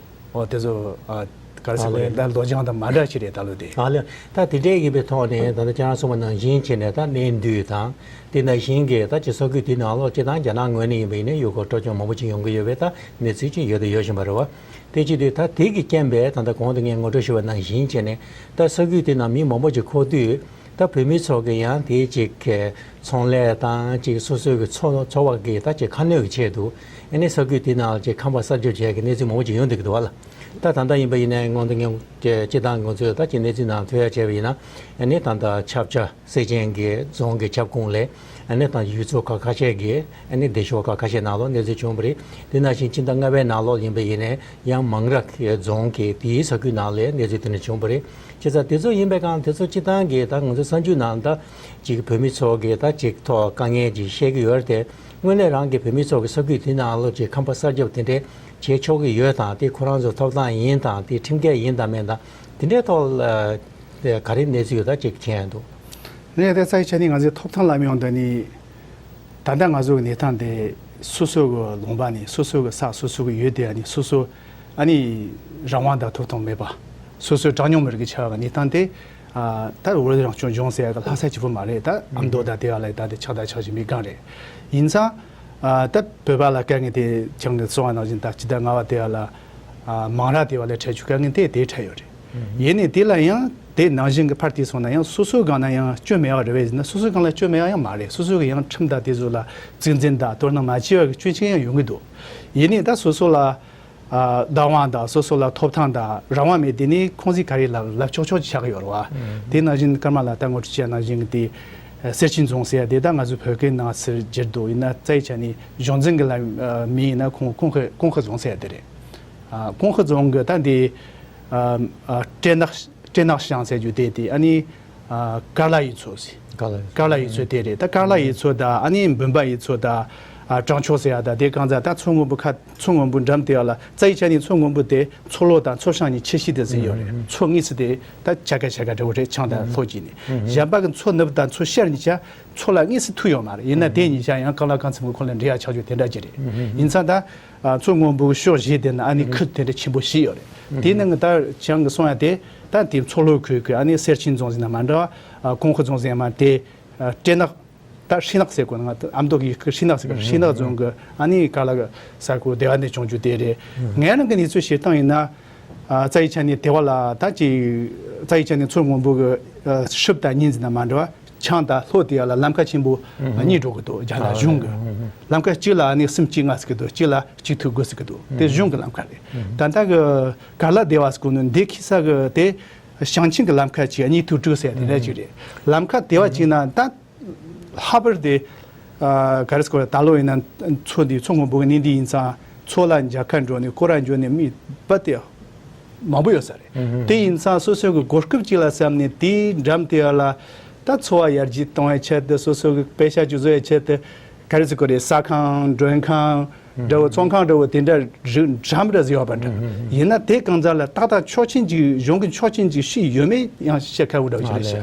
འོ་དེ་ཚོ། ཨ། ག་རེ་ཟེར་དགོས་རེད། ད་ལོ་རྒྱུས་དང་མ་འདྲ་ཞིག་རེད་ད་ལོ་དེ། ཨ་ལེ། ད་དེ་འདྲའི་ཡིན་པའི་ཐོག་ནས་ད་ལྟ་ཁྱེད་རང་གསུངས་པ་ནང་བཞིན་བྱས་ནས། ད་གནས་འདུས་དང་དེ་ནང་བཞིན་གྱི་ད་ཅིག་ས་ཁུལ་དེ་ནང་ལོགས་སྤྱིར་བཏང་རྒྱ་ནག་ངོས་ནས་ཡིན་པ་ཡིན་ན་ཡུལ་སྐོར་སྤྲོ་སྐྱོང་མང་པོ་ཅིག་ཡོང་གི་ཡོད་པའི་ད་གནས་ཚུལ་ཅིག་ཡོད་དང་ཡོད་བཞིན་པ་རེད་བ། དེ་བྱེད་དུས་ད་དེ་གི་རྐྱེན་པས་ད་ལྟ་གོང་དུ་ངས་ངོ་སྤྲོད་ཞུས་པ་ནང་བཞིན་བྱས་ནས། ད་ས་ཁུལ་དེ་ནང་མི་མང་པོ་ཅིག་འཁོར་དུས། ད་བོད་མི་ཚོ་གི་ཡང་དེའི་ཅིག་གི་ཚོང་ལས་དང་ཅིག་སོ་སོའི་གི་འཚོ་འཚོ་བ་གི་ད་ཅིག་ཁ་སྣོན་གི་ཆེད་དུ། ཨ་ནི་ས་ཁུལ་དེ་ནང་ཅིག་ཁང་པ་གསར་རྒྱག་བྱས་ཀྱི་གནས་ཚུལ་མང་པོ་ཅིག་ཡོང་བསྡད་ཀྱི་འདུག་བ་ལ། ད་ད་ལྟ་ཡིན་པ་ཡིན་ནའི་སྔོན་དུ་ངས་སྤྱིར་བཏང་ང་ཚོས་ད་ཅིག་གནས་ཚུལ་ནང་ཐོས་ཡ་བྱས་པ་ཡིན་ན། ཨ་ནི་ད་ལྟ་ཆབ་ཆ་སེར་ཆེན་གྱི་རྫོང་གི་ཁྱབ་ཁོངས་ལ། ཨ་ནི་ད་ཡུལ་ཚོ་ཁག་ཁ་ཤས་ཀྱི། ཨ་ནི་སྡེ་ཤོག་ཁག་ཁ་ཤས་ནང་ལོགས་གནས་ཚུལ་བྱུང་བ་རེད། དེ་ནང་བཞིན་ཕྱི་ཟླ་ལྔ་པའི་ནང་ལོགས་ཡིན་པ་ཡིན་ནའི་ཡང་མང་ར་གི་རྫོང་གི་དེའི་ས་ཁུལ་ནང་ལ་གནས་ཚུལ་དེ་འདྲ་བྱུང་བ་རེད། བྱས་ཙང་དེ་ཚོ་ཡིན་པའི་སྒང་དེ་ཚོ་སྤྱིར་བཏང་གི་ད་ང་ཚོའི་གསར་འགྱུར་ནང་ད་ཅིག་བོད་མི་ཚོ་གི་ད་ཅིག་ཐོག་དཀའ་ངལ་ཅིག་བཤད་ཀྱི་ཡོད་རེད་དེ། དངོས་གནས་རང་གི་བོད་མི་ཚོ་གི་ས་ཁུལ་དེ་ནང་ལོགས་ཅིག་ཁང་པ་གསར་རྒྱག་དེ་འདྲའི་བྱེད་ཆོག་གི་ཡོད་དང་། དེ་ཁོ་རང་ཚོ་ཐོབ་ཐང་ཡིན་དང་། དེ་ཁྲིམས་འགལ་ཡིན་དང་མིན་དང་། དེ་འདྲའི་ཐོག་ལ་ག་རེ་གནས་ཚུལ་ཡོད་ད་ཅིག་མཁྱེན་འདུག་ངས་དེ་རྩ་བའི་ཆ་ནས་ང་ཚོའི་ཐོབ་ཐང་ལ་མི་ཡོང་དོན་ནི། ད་ལྟ་ང་ཚོ་གི་གནས་སྟངས་དེ། སོ་སོ་གི་ལུང་པ་ནས། སོ་སོ་གི་ས། སོ་སོ་གི་ཡུལ་དེ། ཨ་ནི་སོ་སོ། ཨ་ནི་རང་དབང་དང་ཐོབ་ཐང་མེད་པ། སོ་སོའི་གྲངས་ཉུང་མི་རིགས་ཀྱི་ཆ་བ་གི་གནས་སྟངས་དེ། ཨ། ད་བོད་རང་སྐྱོང་ལྗོངས་ཟེར་ཡ་གི་ལྷ་ས་གཅིག་པུ་མ་རེད། ད་ཨ་མདོ་དང་དེ་བ་ལ་ད་དེ་ཆགས་དང་ཆགས་བཞིན་པའི་སྒང་རེད། ཡིན་ཙང་། ཨ། ད་བོད་པ་ལ་དཀའ་ངལ་དེ་ཁྱེད་རང་གིས་གསུངས་པ་ནང་བཞིན་ད་སྤྱི་ཟླ་ལྔ་པ་དེ་བ་ལ། ཨ། མང་ར་དེ་བ་ལ་འཕྲད་རྒྱུ་དཀའ་ངལ་དེ་དེ་འཕྲད་ཡོད་རེད། ཡིན་ནའི་དེ་ལ་ཡང་དེ་ནང་བཞིན་གྱི་ཕར་དེ་སོང་ན་ཡང་སོ་སོའི་སྒང་ན་ཡང་སྐྱོན་མེད་པ་རེད་པས་ཟེར་ན། སོ་སོའི་སྒང་ལ་སྐྱོན་མེད་པ་ཡང་མ་རེད། སོ་སོ་གི་ཡང་ཁྲིམས་དང་དེ་ཚོ་ལ་གཙིགས་འཛིན་དང་དོ་སྣང་མ་བྱས་པ་གི་སྐྱོན་ཅིག་ཡང་ཡོང་གི་འདུག་ཡིན་ནའི་ད་སོ་སོ་ལ། ཨ། བདག་དབང་དང་སོ་སོ་ལ་ཐོབ་ཐང་དང་རང་དབང་མེད་དེ་ནི་ཁོང་ཚོས་ག་རེ་ལབ་ལབ་ཆོག་ཆོག་ཅིག་ཆགས་ཀྱི་ཡོད་རེད་བ། དེ་ནང་བཞིན་ཀརྨ་ལགས་ད་ངོ་སྤྲོད་བྱས་ནང་བཞིན་གྱི་དེ། སེར་ཆེན་རྫོང་ཟེར་ཡ་དེ་ད་ང་ཚོའི་བོད་སྐད་ནང་ཟེར་བསྒྱུར་འདུག་ཡིན་ན་རྩ་བའི་ཆ་ནས་གཞུང་འཛིན་གྱི་ལ་མིང་ཡིན་ན་ཀོང་ཀོང་ཧི་ཀོང་ཧི་རྫོང་ཟེར་ཡ་དེ་རེད། ཨ། ཀོང་ཧི་རྫོང་གི་ད་འདི། ཨ། ཨ། སྤྲེལ་ནག་སྤྲེལ་ནག་ཤང་ཟེར་རྒྱུ་དེ། དེ་ཨ་ནི། ཨ། ཀར་ལ་ཡུལ་ཚོ་ཟེར། ཀ་ལ་ཡི་ཚོ་དེ་རེད། ད་ཀ་ལ་ཡི་ཚོ་དང་ཨ་ནི་འབུམ་པ་ཡི་ཚོ་དང་། ཨ་བྲང་ཆོག་ཟེར་ཡ་ད་དེ་གང་ཟག་ད་མཚོ་སྔོན་པོ་ཁ་མཚོ་སྔོན་པོ་འགྲམ་དེ་ཡ་ལ་རྩ་ཡི་ཆ་ནས་མཚོ་སྔོན་པོ་དེ་མཚོ་ལྷོ་དང་མཚོ་བྱང་གཉིས་ཁྱད་གཞི་དེ་ཟིན་ཡོད་རེད། མཚོ་གཉིས་སུ་དེ་ད་ཆ་ག་ཆ་ག་འདྲ་བོ་རེད། བྱང་དང་ལྷོ་གྱིས་ནི། གཞན་པ་གི་མཚོ་ནུབ་དང་མཚོ་ཤར་གཉིས་ཆ་མཚོ་ལ་དངོས་སུ་ཐུག་ཡོད་མ་རེད། ཡིན་ན་དེ་གཉིས་ཆ་ཡང་གང་ལ་གང་འཚམ་གྱི་ཁོ་ལ་འབྲེལ་ཡ་ཆགས་རྒྱུ་དེ་འདྲ་ཅིག་རེད། ཡིན་ཙང་ད་ཨ་མཚོ་སྔོན་པོའི་ཕྱོགས་བཞི་དེ་ན་ཨ་ནི་ཁུལ་དེ་འདྲ་ཆེན་པོ་བཞི་ཡོད་རེད། དེའི་ནང་གི་ད་བྱང་གི་གསུང་ཡ་དེ་ད་དེ་མཚོ་ལྷོ་ཁུལ་གི་ཨ་ནི་གསེར་ཆེན་རྫོང་ཟེར་ན་མ་འདྲ་བ། ཨ་ཀོང་ཁུ་རྫོང་ཟེར་ན་མ་དེ། ཨ་སྤྲེལ་ནག་ད་ཧྲི་ནག་ཟེར་གོ་ནང་ཨ་མདོ་གི་ཧྲི་ནག་ཟེར་གི་ཧྲི་ནག་རྫོང་གི་ཨ་ནི་ག་ལ་གི་ས་ཁུལ་དེ་བ་ནས་བྱུང་རྒྱུ་དེ་རེད། ངའི་རང་གི་གནས་ཚུལ་བཤད་སྟངས་ཡིན་ན། ཨ་རྩ་ཡི་ཆ་ནས་དེ་བ་ལ་ད་ཅིག་རྩ་ཡི་ཆ་ནས་མཚོ་སྔོན་པོ་གི་ཨ་ཧྲིབ་དང་གཉིས་འཛིན་ན་མ་འདྲ་བ། བྱང་དང་ལྷོ་དེ་ཡ་ལ་ལམ་ཁ་ཆེན་པོ་གཉིས་འགྲོ་གི་འདུག་རྒྱ་ནག་གཞུང་གི་ལམ་ཁ་གཅིག་ལ་ཨ་ནི་གསུམ་གཅིག་ལྔ་ཟེར་གི་འདུག་གཅིག་ལ་གཅིག་ཐུག་དགུ་ཟེར་གི་འདུག་དེ་གཞུང་གི་ལམ་ཁ་རེད། ད་ལྟ་གི་ག་ལ་སྡེ་བ་ཟེར་གོ་ནི་འདི་ཁི་ས་གི་དེ་ཞིང་ཆེན་གི་ལམ་ཁ་གཅིག་གཉིས་ཐུག་དྲུག་ཟེར་དེ་འདྲ་གཅིག་རེད། ལམ་ཁ་སྡེ་བ་གཅིག་ན་ད་ལྷག་པར་དེ་ཨ་ག་རེ་ཟེར་གོ་རེད། ད་ལོ་ཡིན་ན་མཚོ་འདི་མཚོ་སྔོན་པོ་གི་གནས་འདི་ཡིན་ཙང་མཚོ་ལ་མཇལ་ཁ་འགྲོ་ནི་སྐོར་ར་འགྲོ་ནི་མི་པ་དེ་མང་པོ་ཡོད་ས་རེད། དེ་ཡིན་ཙང་སོ་སོ་གི་གོ་སྐབས་གཅིག་ལ་བསམ་ནས་དེའི་འགྲམ་དེ་ཡ་ལ་ད་འཚོ་བ་ཡར་རྒྱས་གཏོང་བའི་ཆེད་དུ་སོ་སོ་གི་པེ་ཤ་ཅུ་བཟོ་བའི་ཆེད་དུ་ག་རེ་ཟེར་གོ་རེད། ཟ་ཁང་མགྲོན་ཁང་འདྲ་བོ་ཚོང་ཁང་འདྲ་བོ་དེ་འདྲ་རིགས་འདྲ་མི་འདྲ་ཟེར་བ་འདྲ། ཡིན་ན་དེ་གང་ཟག་ལ་ཏག་ཏག་ཆོག་མཆན་ཅིག་གཞུང་གི་ཆོག་མཆན་ཅིག་ཞུས་ཡོད་མེད་ཡང་བཤད་ཁག་པོ་འདྲ་བོ་ཞིག་རེད་ཤག་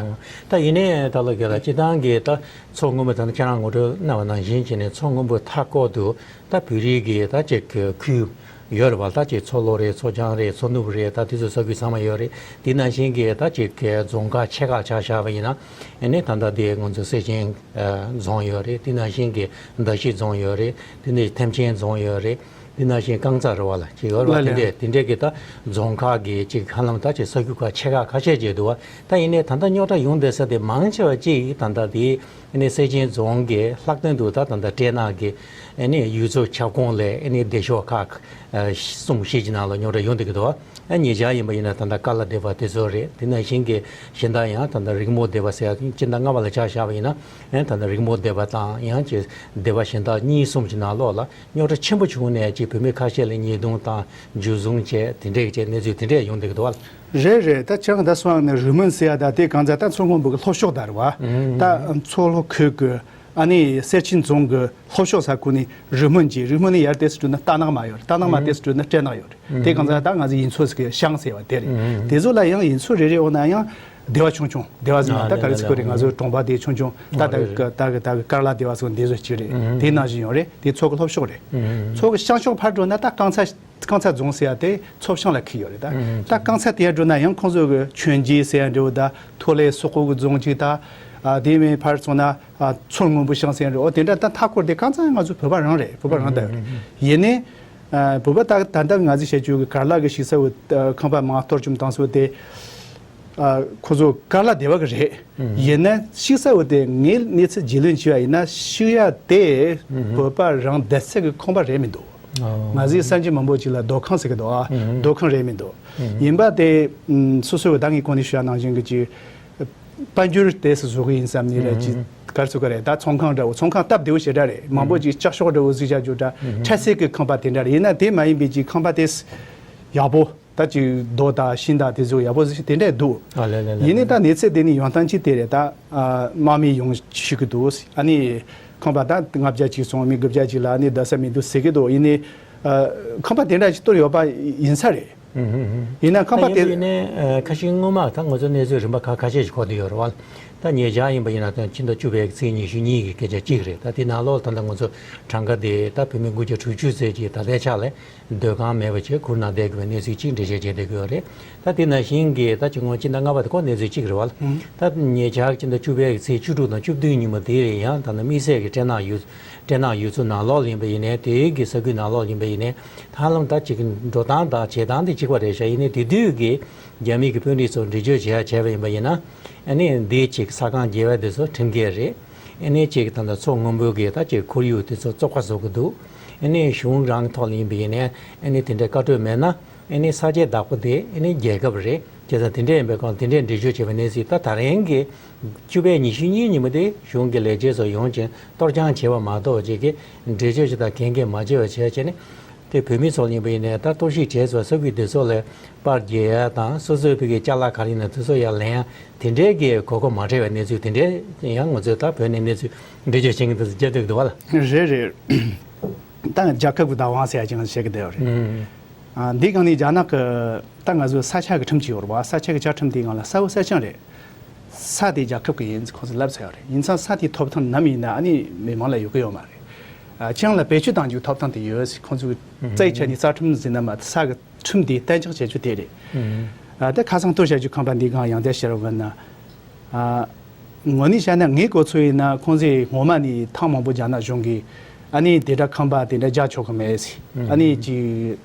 ད་ཡིན་ནའི་ད་ལོ་རྒྱལ་ལ་སྤྱི་བཏང་གི་ད་མཚོ་སྔོན་པོ་ད་ནི་ཁྱེད་རང་ངོ་སྤྲོད་གནང་བ་ནང་བཞིན་བྱས་ནས་མཚོ་སྔོན་པོའི་མཐའ་སྐོར་དུ་ད་བོད་རིགས་ཀྱི་ད་ཅིག་ཁུལ་ཡོད་རེད་བ། ད་ཅིག་མཚོ་ལྷོ་རེད། མཚོ་བྱང་རེད། མཚོ་ནུབ་རེད། ད་དེ་ཚོ་ས་ཁུལ་ཚང་མ་ཡོད་རེད། དེ་ནང་བཞིན་གྱི་ད་ཅིག་རྫོང་ཁག་ཆེ་ཁག་ཆ་བཞག་པ་ཡིན་ན་ཨ་ནི་ད་ལྟ་དེ་ང་ཚོ་གསེར་ཆེན་རྫོང་ཡོད་རེད། དེ་ནང་བཞིན་གྱི་མདའ་བཞི་རྫོང་ཡོད་རེད། དེ་ནས་ཐེམ་ཆེན་རྫོང་ཡོད་རེད། དེ་ནང་བཞིན་རྐང་ཚ་རེད་བ་ལ་ཅིག་ཡོད་རེད་བ། ལགས་དེ་འདྲས་དེ་འདྲས་ཀྱི་ད་རྫོང་ཁག་གི་ཅིག་ཧ་ལམ་ད་ཅིག་ས་ཁུལ་ཁག་ཆེ་ཁག་ཁ་ཤས་ཅིག་འདུག་བ། ད་ཡིན་ནའི་ད་ལྟ་རྙོག་དྲ་ཡོང་བསྡད་ས་དེ་མང་ཆེ་བ་ཅིག་ད་ལྟ་དེ་ཨ་ནི་གསེར་ཆེན་རྫོང་གི་ལྷག་དོན་དུ་ད་ད་ལྟ་སྤྲེལ་ནག་གི་ཨ་ནི་ཡུལ་ཚོ་ཁྱབ་ཁོངས་ལས་ཨ་ནི་སྡེ་ཤོག་ཁག་གསུམ་བཞི་ཅིག་ནང་ལ་རྙོག་དྲ་ཡོང་བསྡད་ཀྱི་འདུག་བ། ཨ་ཉེ་ཆར་ཡིན་པ་ཡིན་ན་ད་ལྟ་ཀ་ལ་སྡེ་བ་དེ་ཚོ་རེད། དེ་ནང་བཞིན་གྱི་གཞན་དག་ཡང་ད་ལྟ་རིག་མོ་སྡེ་བ་ཟེར་ཡ་སྤྱི་ཟླ་ལྔ་པ་ལ་ཆ་བཞག་པ་ཡིན་ན་ཨ་ད་ལྟ་རིག་མོ་སྡེ་བ་དང་ཡང་ཅིག་སྡེ་བ་གཞན་དག་གཉིས་གསུམ་གྱི་ནང་ལོགས་ལ་རྙོག་དྲ་ཆེན་པོ་བྱུང་ནས་ཅིག་བོད་མི་ཁ་ཤས་ལ་ཉེས་རྡུང་དང་འཇུ་བཟུང་བྱས་དེ་འདྲས་ཀྱི་གནས་ཚུལ་དེ་འདྲས་ཡོང་བསྡད་ཀྱི་འདུག་བ། རེད་རེད། ད་ཁྱེད་རང་ད་སོང་ནས་རི་མོན་ཟེར་ཡ་ད་དེ་གང་ཟག་ད་མཚོ་སྔོན་པོ་གི་ལྷོ་ཕྱོགས་ད་རེད་བ། ད་མཚོ་ལྷོ་ཁུལ་གི་ཨ་ནི་གསེར་ཆེན་རྫོང་གི་ལྷོ་ཕྱོགས་ས་ཁུལ་ནས་རི་མོན་གྱི་རི་མོན་ནས་ཡར་ཏོག་ཙམ་འགྲོ་ན་རྟ་ནག་མ་ཡོད་རེད། རྟ་ནག་མ་ཏོག་ཙམ་འགྲོ་ན་སྤྲེལ་ནག་ཡོད་རེད། དེ་གང་ཟག་ད་ང་ཚོ་ཡིན་མཚོ་ཟེར་གི་ཤང་ཟེར་བ་དེ་རེད། དེ་ཚོ་ལ་ཡང་ཡིན་མཚོ་རེ་རེ་འོ་ན་ཡང་སྡེ་བ་ཆུང་ཆུང་སྡེ་བ་ཟེར་ན་ད་ག་རེ་ཟེར་གི་རེད། ང་ཚོ་གྲོང་པ་དེ་ཆུང་ཆུང་ད་ད་གི་ད་གི་ད་གི་ཀར་ལ་སྡེ་བ་སོགས་འདི་ཚོ་གཅིག་རེད། དེ་ནང་བཞིན་ཡོད་རེད། དེ་མཚོ་གི་ལྷོ་ཕྱོགས་རེད། མཚོ་གི་བྱང་ཕྱོགས་ཕར་འགྲོ་ན་ད་རྐང་ཚ་རྐང་ཚ་རྫོང་ཟེར་ཡ་དེ་མཚོ་བྱང་ལ་ཁུལ་ཡོད་རེད། ད་ད་རྐང་ཚ་དེ་ཡར་འགྲོ་ན་ཡང་ཁོང་ཚོ་གི་ཆོས་རྗེ་ཟེར་ཡ་འདྲ་བོ་ད་ཐོ་ལེ་སོག་པོ་གི་རྫོང་གཅིག་ད་ཨ་དེ་མིན་ཕར་སོང་ན་ཨ་མཚོ་སྔོན་པོ་ཤང་ཟེར་ཡ་འདྲ་བོ་དེ་འདྲ་ད་མཐའ་སྐོར་དེ་རྐང་ཚ་ང་ཚོ་བོད་པ་རང་རེད། བོད་པ་རང་ད་ཡོད་རེད། ཡིན་ནའི་ཨ་བོད་པ་ད་ད་ལྟ་ང་ཚོ་བཤད་རྒྱུ་གི་ཀར་ལ་གི་ཞིག་ས་བོ་ཁང་པ་མང་གཏོར་བཅོམ་བཏང་ས་བོ་དེ་ཨ་ཁོ་ཚོ་ཀར་ལ་སྡེ་བ་གི་རེད། ཡིན་ན་ཞིག་ས་བོ་དེ་ངའི་གནས་ཚུལ་རྒྱུས་ལོན་བྱས་པ་ཡིན་ན་ཞིག་ཡ་དེ་བོད་པ་རང་བསྡད་ས་གི་ཁང་པ་རེད་མི་འདུག་ང་ཚོའི་གསར་འགྱུར་མང་པོ་ཅིག་ལ་རྡོ་ཁང་ཟེར་གི་འདུག་ཨ། རྡོ་ཁང་རེད་མི་འདུག་ཡིན་པ་དེ་སོ་སོ་གི་ད་ངས་གོང་ནས་ཞུ་ཡ་ནང་བཞིན་གི་ཅིག་དཔལ་འབྱོར་དེ་སུ་བཟོ་གི་ཡིན་བསམ་ནས་རེད། ཅིག་ག་རེ་ཟེར་གི་རེད། ད་ཚོང་ཁང་འདྲ་བོ་ཚོང་ཁང་སྟབས་བདེ་བོ་ཞེ་དྲག་རེད། མང་པོ་ཅིག་ལྕགས་ཤོག་འདྲ་བོ་གཟིགས་བྱ་རྒྱུ་འདྲ་འཕྲལ་སེལ་གི་ཁང་པ་དེ་འདྲ་རེད། ཡིན་ན་དེ་མ་ཡིན་པའི་ཅིག་ཁང་པ་དེ་ཡག་པོ། ད་ཅིག་རྡོ་དང་ཤིང་དང་དེ་ཚོ་ཡག་པོ་ཞིག་དེ་འདྲས་འདུག་ཨ་ལེ་ལེ་ལེ། ཡིན་ནའི་ད་གནས་ཚུལ་དེ་ནི་ཡོང་སྟངས་ཅིག་དེ་རེད། ད་ཨ་དམག་མི་ཡོང་ཤི་གི་འདུག་ཨ་ནི་ཁང་པ་ད་ལྔ་བརྒྱ་ཅིག་སོང་མི་དགུ་བརྒྱ་ཅིག་ལ་ཨ་ནི་བསྡད་ས་མི་འདུག་ཟེར་གི་འདུག་ཡིན་ནའི་ཨ་ཁང་པ་དེ་འདྲ་ཞིག་གཏོར་ཡོད་པ་ཡིན་ས་རེད། ཡིན་ན་ཁང་པ་དེ་ཡིན་ནའི་ཁ་ཤས་སྔོན་མ་ད་ང་ཚོ་གནས་ཚུལ་རིམ་པ་ཁ་ཁ་ཤས་ཤིག་གོ་བསྡད་ཡོད་རེད་བ། ད་ཉེ་ཆར་ཡིན་པ་ཡིན་ན་ད་ཕྱི་ཟླ་བཅུ་པའི་ཚེས་ཉི་ཤུ་གཉིས་ཀྱི་སྐད་ཆ་གཅིག་རེད། ད་དེ་ནང་ལོགས་ད་ལྟ་ང་ཚོ་གྲངས་ཀ་དེ་ད་བོད་མི་དགུ་བརྒྱ་དྲུག་ཅུ་ཙམ་ཅིག་ད་ལྟའི་ཆ་ལ། སྡོད་ཁང་མེད་པ་བྱས་གུར་ནང་བསྡད་དགོས་པའི་གནས་ཚུལ་གཅིག་འགྲེལ་བཤད་བྱས་བསྡད་ཀྱི་ཡོད་རེད། ད་དེ་ནང་བཞིན་གྱི་ད་ཅི་སྔོན་སྤྱི་ཟླ་ལྔ་པ་དེ་ཁོ་གནས་ཚུལ་གཅིག་རེད་བ། ད་ཉེ་ཆར་སྤྱི་ཟླ་བཅུ་པའི་ཚེས་བཅུ་དྲུག་དང་བཅུ་བདུན་ཉིན་མོ་དེ་རེད། ཡང་ད་ནི་དམིགས་བསལ་གྱི་སྤྲེལ་ནག་ཡུལ་སྤྲེལ་ནག་ཡུལ་ཚོ་ནང་ལོགས་ལ་ཡིན་པ་ཡིན་ནའི་དེའི་གི་ས་ཁུལ་ནང་ལོགས་ཡིན་པ་ཡིན་ནའི་ཧ་ལམ་ད་ཅིག་འགྲོ་སྟངས་དང་བྱེད་སྟངས་དེ་གཅིག་པ་རེད་ཤག་ཡིན་ནའི་དེ་དུས་ཀྱི་རྒྱ་མི་གི་དཔོན་རིགས་ཚོ་འདྲི་གཅོད་བྱེད་ཡ་བྱས་པ་ཡིན་པ་ཡིན་ན་ཨ་ནི་འདི་ཅིག་ས་ཁང་བརྗེ་བ་དེ་ཚོ་ཁྲིམས་འགལ་རེད། ཨ་ནི་ཅིག་ད་ལྟ་མཚོ་སྔོན་པོའི་གི་ད་ཅིག་ཁོར་ཡུག་དེ་ཚོ་བཙོག་པ་བཟོ་གི་འདུག་ཨ་ནི་གཞུང་རང་ཐོག་ལ་ཡིན་པ་ཡིན་ནའི་ཨ་ནི་དེ་འདྲའི་བཀའ་འཁྲོལ་མེད་ན་ཨ་ནི་ས་ཆའི་བདག་པོ་དེ་ཨ་ནི་རྒྱལ་ཁབ་རེད། བྱས་ཙང་དེ་འདྲ་ཡིན་པའི་སྐོར་དེ་འདྲའི་འགྲེལ་བརྗོད་བྱས་པ་ནས་གཟིགས། ད་ད་རིང་གི་བཅུ་པའི་ཉི་ཤུ་གཉིས་ཉིན་མོ་དེ་གཞུང་གི་ལས་བྱེད་ཚོ་ཡོང་ཅིང་གཏོར་རྐྱང་བྱས་པ་མ་གཏོགས་ཅིག་གི་འགྲེལ་བརྗོད་ཅིག་དང་གན་རྒྱ་མ་བྱས་པ་བྱས་བྱས་ནས་ དེ་བོད་མི་ཚོ་ཡིན་པ་ཡིན་ནའི་ད་གཏོར་བཤིག་བྱས་ཚོ་ས་ཁུལ་དེ་ཚོ་ལ་པར་རྒྱག་ཡ་དང་སོ་སོའི་བོད་ཀྱི་ཅ་ལག་ག་རེ་ཡིན་ན་དེ་ཚོ་ཡར་ལེན་ཡ་དེ་འདྲའི་གི་གོ་སྐབས་མ་སྤྲད་པའི་གནས་ཚུལ་དེ་འདྲའི་ཡང་ང་ཚོས་ད་བོད་ནས་གནས་ཚུལ་འགྲེལ་བརྗོད་བྱེད་མཁན་དེ་ཚོ་རྒྱབ་སྡོད་ཀྱི་འདུག་བ་ལ། རེད་རེད། ད་རྒྱལ་ཁབ་ཀྱི་བདག་དབང་ཟེར་ཡ་ཅིག་བཤད་ཀྱི་བསྡད་ཡོད་རེད། ཨ། འདི་སྒང་ནས་རྒྱ་ནག་གི་ད་ང་ཚོའི་ས་ཆ་གི་ཁྲིམས་གཅིག་ཡོད་རེད་བ། ས་ཆ་གི་བཅའ་ཁྲིམས་དེའི་ནང་ལ་ས་བོད་ས་ཆ་རེད། ས་དེ་རྒྱལ་ཁབ་ཀྱི་ཡིན་ཁོང་ཚོས་ལབ་ཚར་ཡོད་རེད། ཡིན་ཙང་ས་དེའི་ཐོབ་ཐང་ནམ་ཡིན་ན་ཨ་ནི་མི་མང་ལ་ཡོད་ཀྱི་ཡོད་མ་རེད། ཨ། ཅང་ལ་བེད་སྤྱོད་གཏང་རྒྱུའི་ཐོབ་ཐང་དེ་ཡོད་ཟེར་ཁོང་ཚོས་རྩ་བའི་ཆ་ནས་རྩ་ཁྲིམས་ཟེར་ན་མ་ས་གི་ཁྲིམས་དེ་གཏན་འཇགས་བྱེད་རྒྱུ་དེ་རེད། ཨ། ད་ཁ་སང་གཏོར་བཤིག་རྒྱུ་ཁང་པ་འདི་སྒང་ཡང་བསྐྱར་ཕྱིར་བུད་ན། ཨ། དངོས་གནས་བཤད་ན་ངའི་གོ་ཚོད་ཡིན་ན་ཁོང་ཚོས་སྔོན་མ་ནས་ཐེངས་མང་པོ་རྒྱ་ནག་གཞུང་གིས་ཨ་ནི་དེ་འདྲ་ཁང་པ་དེ་འདྲ་རྒྱག་ཆོག་གི་མེད་ཟེར། ཨ་ནི་ཅིག་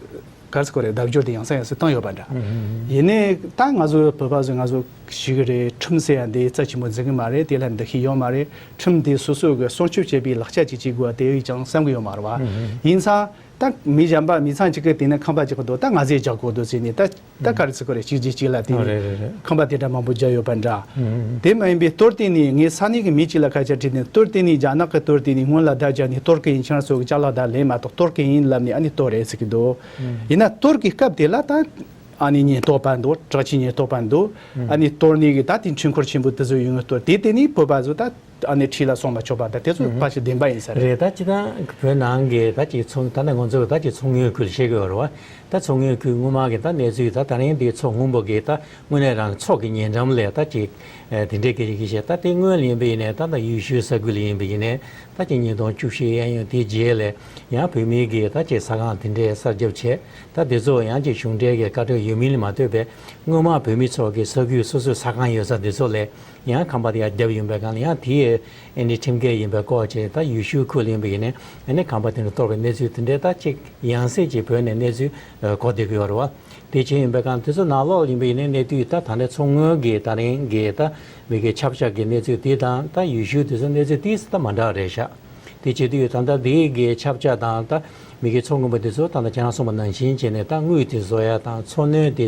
ག་རེ་ཟེར་དགོས་རེད། བརྡ་སྦྱོར་དེ་ཡང་སེ་ཡང་སེ་བཏང་ཡོད་པ་འདྲ། ཡིན་ནའི་ད་ང་ཚོ་བོད་པ་ཚོས་ང་ཚོ་ཞུ་གི་རེད། ཁྲིམས་ཟེར་ཡ་འདི་རྩ་ཆེན་པོ་འཛིན་གི་མ་རེད། དེ་ལ་འདུ་ཤེས་ཡོད་མ་རེད། ཁྲིམས་འདི་སོ་སོ་གི་སྲུང་སྐྱོབ་བྱེད་པའི་ལག་ཆ་ཅིག་བྱེད་དགོས་པ་དེ་ཡིས་ཀྱང་བསམ་གི་ཡོད་མ་རེད་བ། ཡིན་ཙང་ད་མི་གཞན་པ་མི་ཚང་གཅིག་གིས་དེ་ནས་ཁང་པ་ཅིག་གི་འདུག་ད་ང་ཚོས་རྒྱག་དགོས་འདུག་ཟེར་ནས་ད་ད་ག་རེ་ཟེར་དགོས་རེད། གཅིག་རྗེས་གཅིག་ལ་དེ་ཨ། རེད་རེད་རེད། ཁང་པ་དེ་འདྲ་མང་པོ་རྒྱག་ཡོད་པ་འདྲ། དེ་མ་ཡིན་པའི་གཏོར་སྐྱོན་ནི་ངས་ས་གནས་ཀྱི་མི་གཅིག་ལ་སྐད་ཆ་དྲིས་ནས། གཏོར་སྐྱོན་ནི་རྒྱ་ནག་གི་གཏོར་སྐྱོན་ནི་སྔོན་ལ་བརྡ་བརྒྱབ་ནས་གཏོར་གི་ཡིན། ཁྱེད་རང་ཚོ་གི་ཅ་ལག་བརྡ་ལེན་མ་གཏོགས་གཏོར་གི་ཡིན་ལབ་ནས་ཨ་ནི་གཏོར་རེད་ཟེར་གི་འདུག་ཡིན་ན་གཏོར་གི་སྐབས་དེ་ལ་ད་ཨ་ནི་ཉེན་རྟོག་པ་འདུག་དྲག་ཆས་ཉེན་རྟོག་པ་འདུག་ཨ་ནི་གཏོར་ནི་གི་ད་དེ་འཕྲུལ་འཁོར་ཆེན་པོ་དེ་ཚོ་ཡོང་གི་འདུག་དེ་དེ་ནི་བོད་པ་ཚོ་ད་ཨ་ནི་ཁྲིད་ལ་སོང་མ་ཆོག་པ་ད་དེ་ཚོ་ཕལ་ཆེར་བདེན་པ་ཡིན་ས་རེད། རེད། ད་སྤྱིར་བཏང་བོད་ནང་གི་ད་ཅིག་ཚོང་ད་ནི་ང་ཚོ་ད་ཅིག་ཚོང་དངུལ་ཁུལ་བཤད་གི་ཡོད་རེད་བ། ད་ཚོང་དངུལ་ཁུལ་སྔོན་མ་གི་ད་གནས་ཚུལ་ད་ད་རིང་འདི་ཚོ་སྔོན་པོ་གི་ད་དངོས་གནས་རང་ཚོགས་ཀྱི་ཉེ་འགྲམ་ལས་ད་ཅིག་ཨ་དེ་འདྲའི་གི་ཡི་གེ་བཤད། ད་དེ་སྔོན་ལ་ཡིན་པ་ཡིན་ནའི་ད་ད་ཡུལ་ཤུལ་ས་ཁུལ་ལ་ཡིན་པ་ཡིན་ནའི་ད་ཅིག་ཉིས་སྟོང་བཅུ་བཞི་གཡས་གཡོན་དེའི་རྗེས་ལ་ཡང་བོད་མིའི་གི་ད་ཅིག་ས་ཁང་དེ་འདྲའི་གསར་རྒྱབ་བྱས། ད་དེ་ཚོ་ཡང་ཅིག་གཞུང་འབྲེལ་གྱི་བཀའ་འཁྲོལ་ཡོད་མིན་ལ་མ་ལྟོས་པའི་སྔོན་མ་བོད་མི་ཚོ་གི་ས་ཁུལ་སོ་སོའི་ས་ཁང་ཡོད་ས་དེ་ཚོ་ལ་ཡང་ཁང་པ་དེ་ཡར་བརྒྱབ་ཡོང་པའི་སྒང་ལ་ཡང་དེའི་ཨ་ནི་ཁྲིམས་འགལ་ཡིན་པའི་སྐོར་བྱས། ད་ཡུལ་ཤུལ་ཁུལ་ཡིན་པ་ཡིན་ནའི་ཨ་ནི་ཁང་པ་དེ་འདྲ་གཏོར་བའི་གནས་ཚུལ་དེ་འདྲའི་ད་ཅིག་ཡང་སེ་ཅིག་བོད་ནས་གནས་ཚུལ་གོ་བསྡད་ཀྱི་ཡོད་རེད་བ། དེ་བྱས་ཡིན་པའི་སྒང་དེ་ཚོ་ནང་ལོགས་ཡིན་པ་ཡིན་ནའི་གནས་དུས་ད་ད་ལྟ་ཚོང་དངུལ་གྱི་ད་རིང་གི་ད་མི་གི་ཆབ་ཆ་གི་གནས་ཚུལ་དེ་དང་ད་ཡུལ་ཤུལ་དེ་ཚོ་གནས་ཚུལ་དེ་ད་མ་འདྲ་རེད་ཤག་དེ་བྱེད་དུས་ད་ལྟ་དེའི་གི་ཆབ་ཆ་དང་ད་མི་གི་ཚོང་དངུལ་པ་དེ་ཚོ་ད་ལྟ་ཁྱེད་རང་གསུངས་པ་ནང་བཞིན་བྱས་ནས་ད་དངུལ་དེ་བཟོ་ཡ་དང་འཚོ་སྣོན་དེ་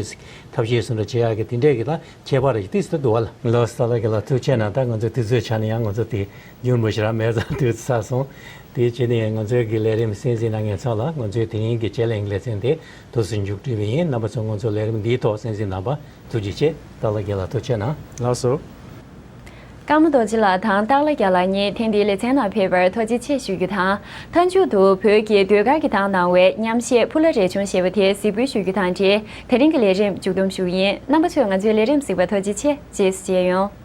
ཐབས་ཤེས་སུ་འདྲ་བྱེད་ཡ་གི་དེ་འདྲས་གི་ད་ཁྱད་པར་རེ་ཏིས་ཏུ་འདུག་བ་ལ། ལགས་སོ། ལགས་ཀྱི་ལགས། ཐུགས་རྗེ་ཆེ་གནང་། ད་ང་ཚོ་དུས་ཚོད་ཆ་ནས་ཡང་ང་ཚོ་དེ་རྒྱུན་མི་ཞིག་ར་མེད་ཙང་དུས་ཚོད་ཚར་སོང་། དེ་བྱས་ནས་ང་ཚོའི་གི་ལས་རིམ་གསན་གཟིགས་གནང་མཁན་ཚང་ལ་ང་ཚོའི་དེ་རིང་གི་དཔྱད་གླེང་ལེ་ཚན་དེ་དུས་སུ་མཇུག་སྒྲིལ་བ་ཡིན། རྣམ་པ་ཚོ་ང་ཚོའི་ལས་རིམ་འདིའི་ཐོག་གསན་གཟིགས་གནང་བ་ཐུགས་རྗེ་ཆེ། ཏཱ་ལ་རྒྱལ་ལགས་ཐུགས་རྗེ་གནང་། ལགས་སོ། ཀརྨ་རྡོ་རྗེ་ལགས་དང་ཏཱ་ལ་རྒྱལ་ལགས་གཉིས་ཐེངས་འདིའི་ལེ་ཚན་ནང་ཕེབས་པར་ཐུགས་རྗེ་ཆེ་ཞུ་རྒྱུ་དང་། མཐའ་མཇུག་ཏུ་བོད་ཀྱི་ཟློས་གར་གྱི་གདངས་གནང་བའི་མཉམ་གཞས་ཕུ་ལ་རས་ཆུང་ཞེས་པ་དེ་གཟིགས་འབུལ་ཞུ་རྒྱུ་དང་འབྲེལ་དེ་རིང་གི་ལས་རིམ་མཇུག་བསྡོམས་ཞུ་གི་ཡིན། རྣམ་པ་ཚོས་ང་ཚོའི་ལས་རིམ་གཟིགས་པར་ཐུགས་རྗེ་ཆེ། རྗེས་སུ་མཇལ་ཡོང་།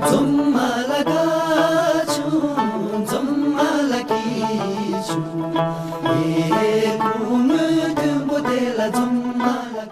འཛོམས་མ་ལ་དགའ་བྱུང་། འཛོམས་མ་ལ་སྐྱིད་བྱུང་། ཡེ་སྐུ་ངོ་མཐོན་པོ་དེ་ལ་འཛོམས་མ་ལ་དགའ།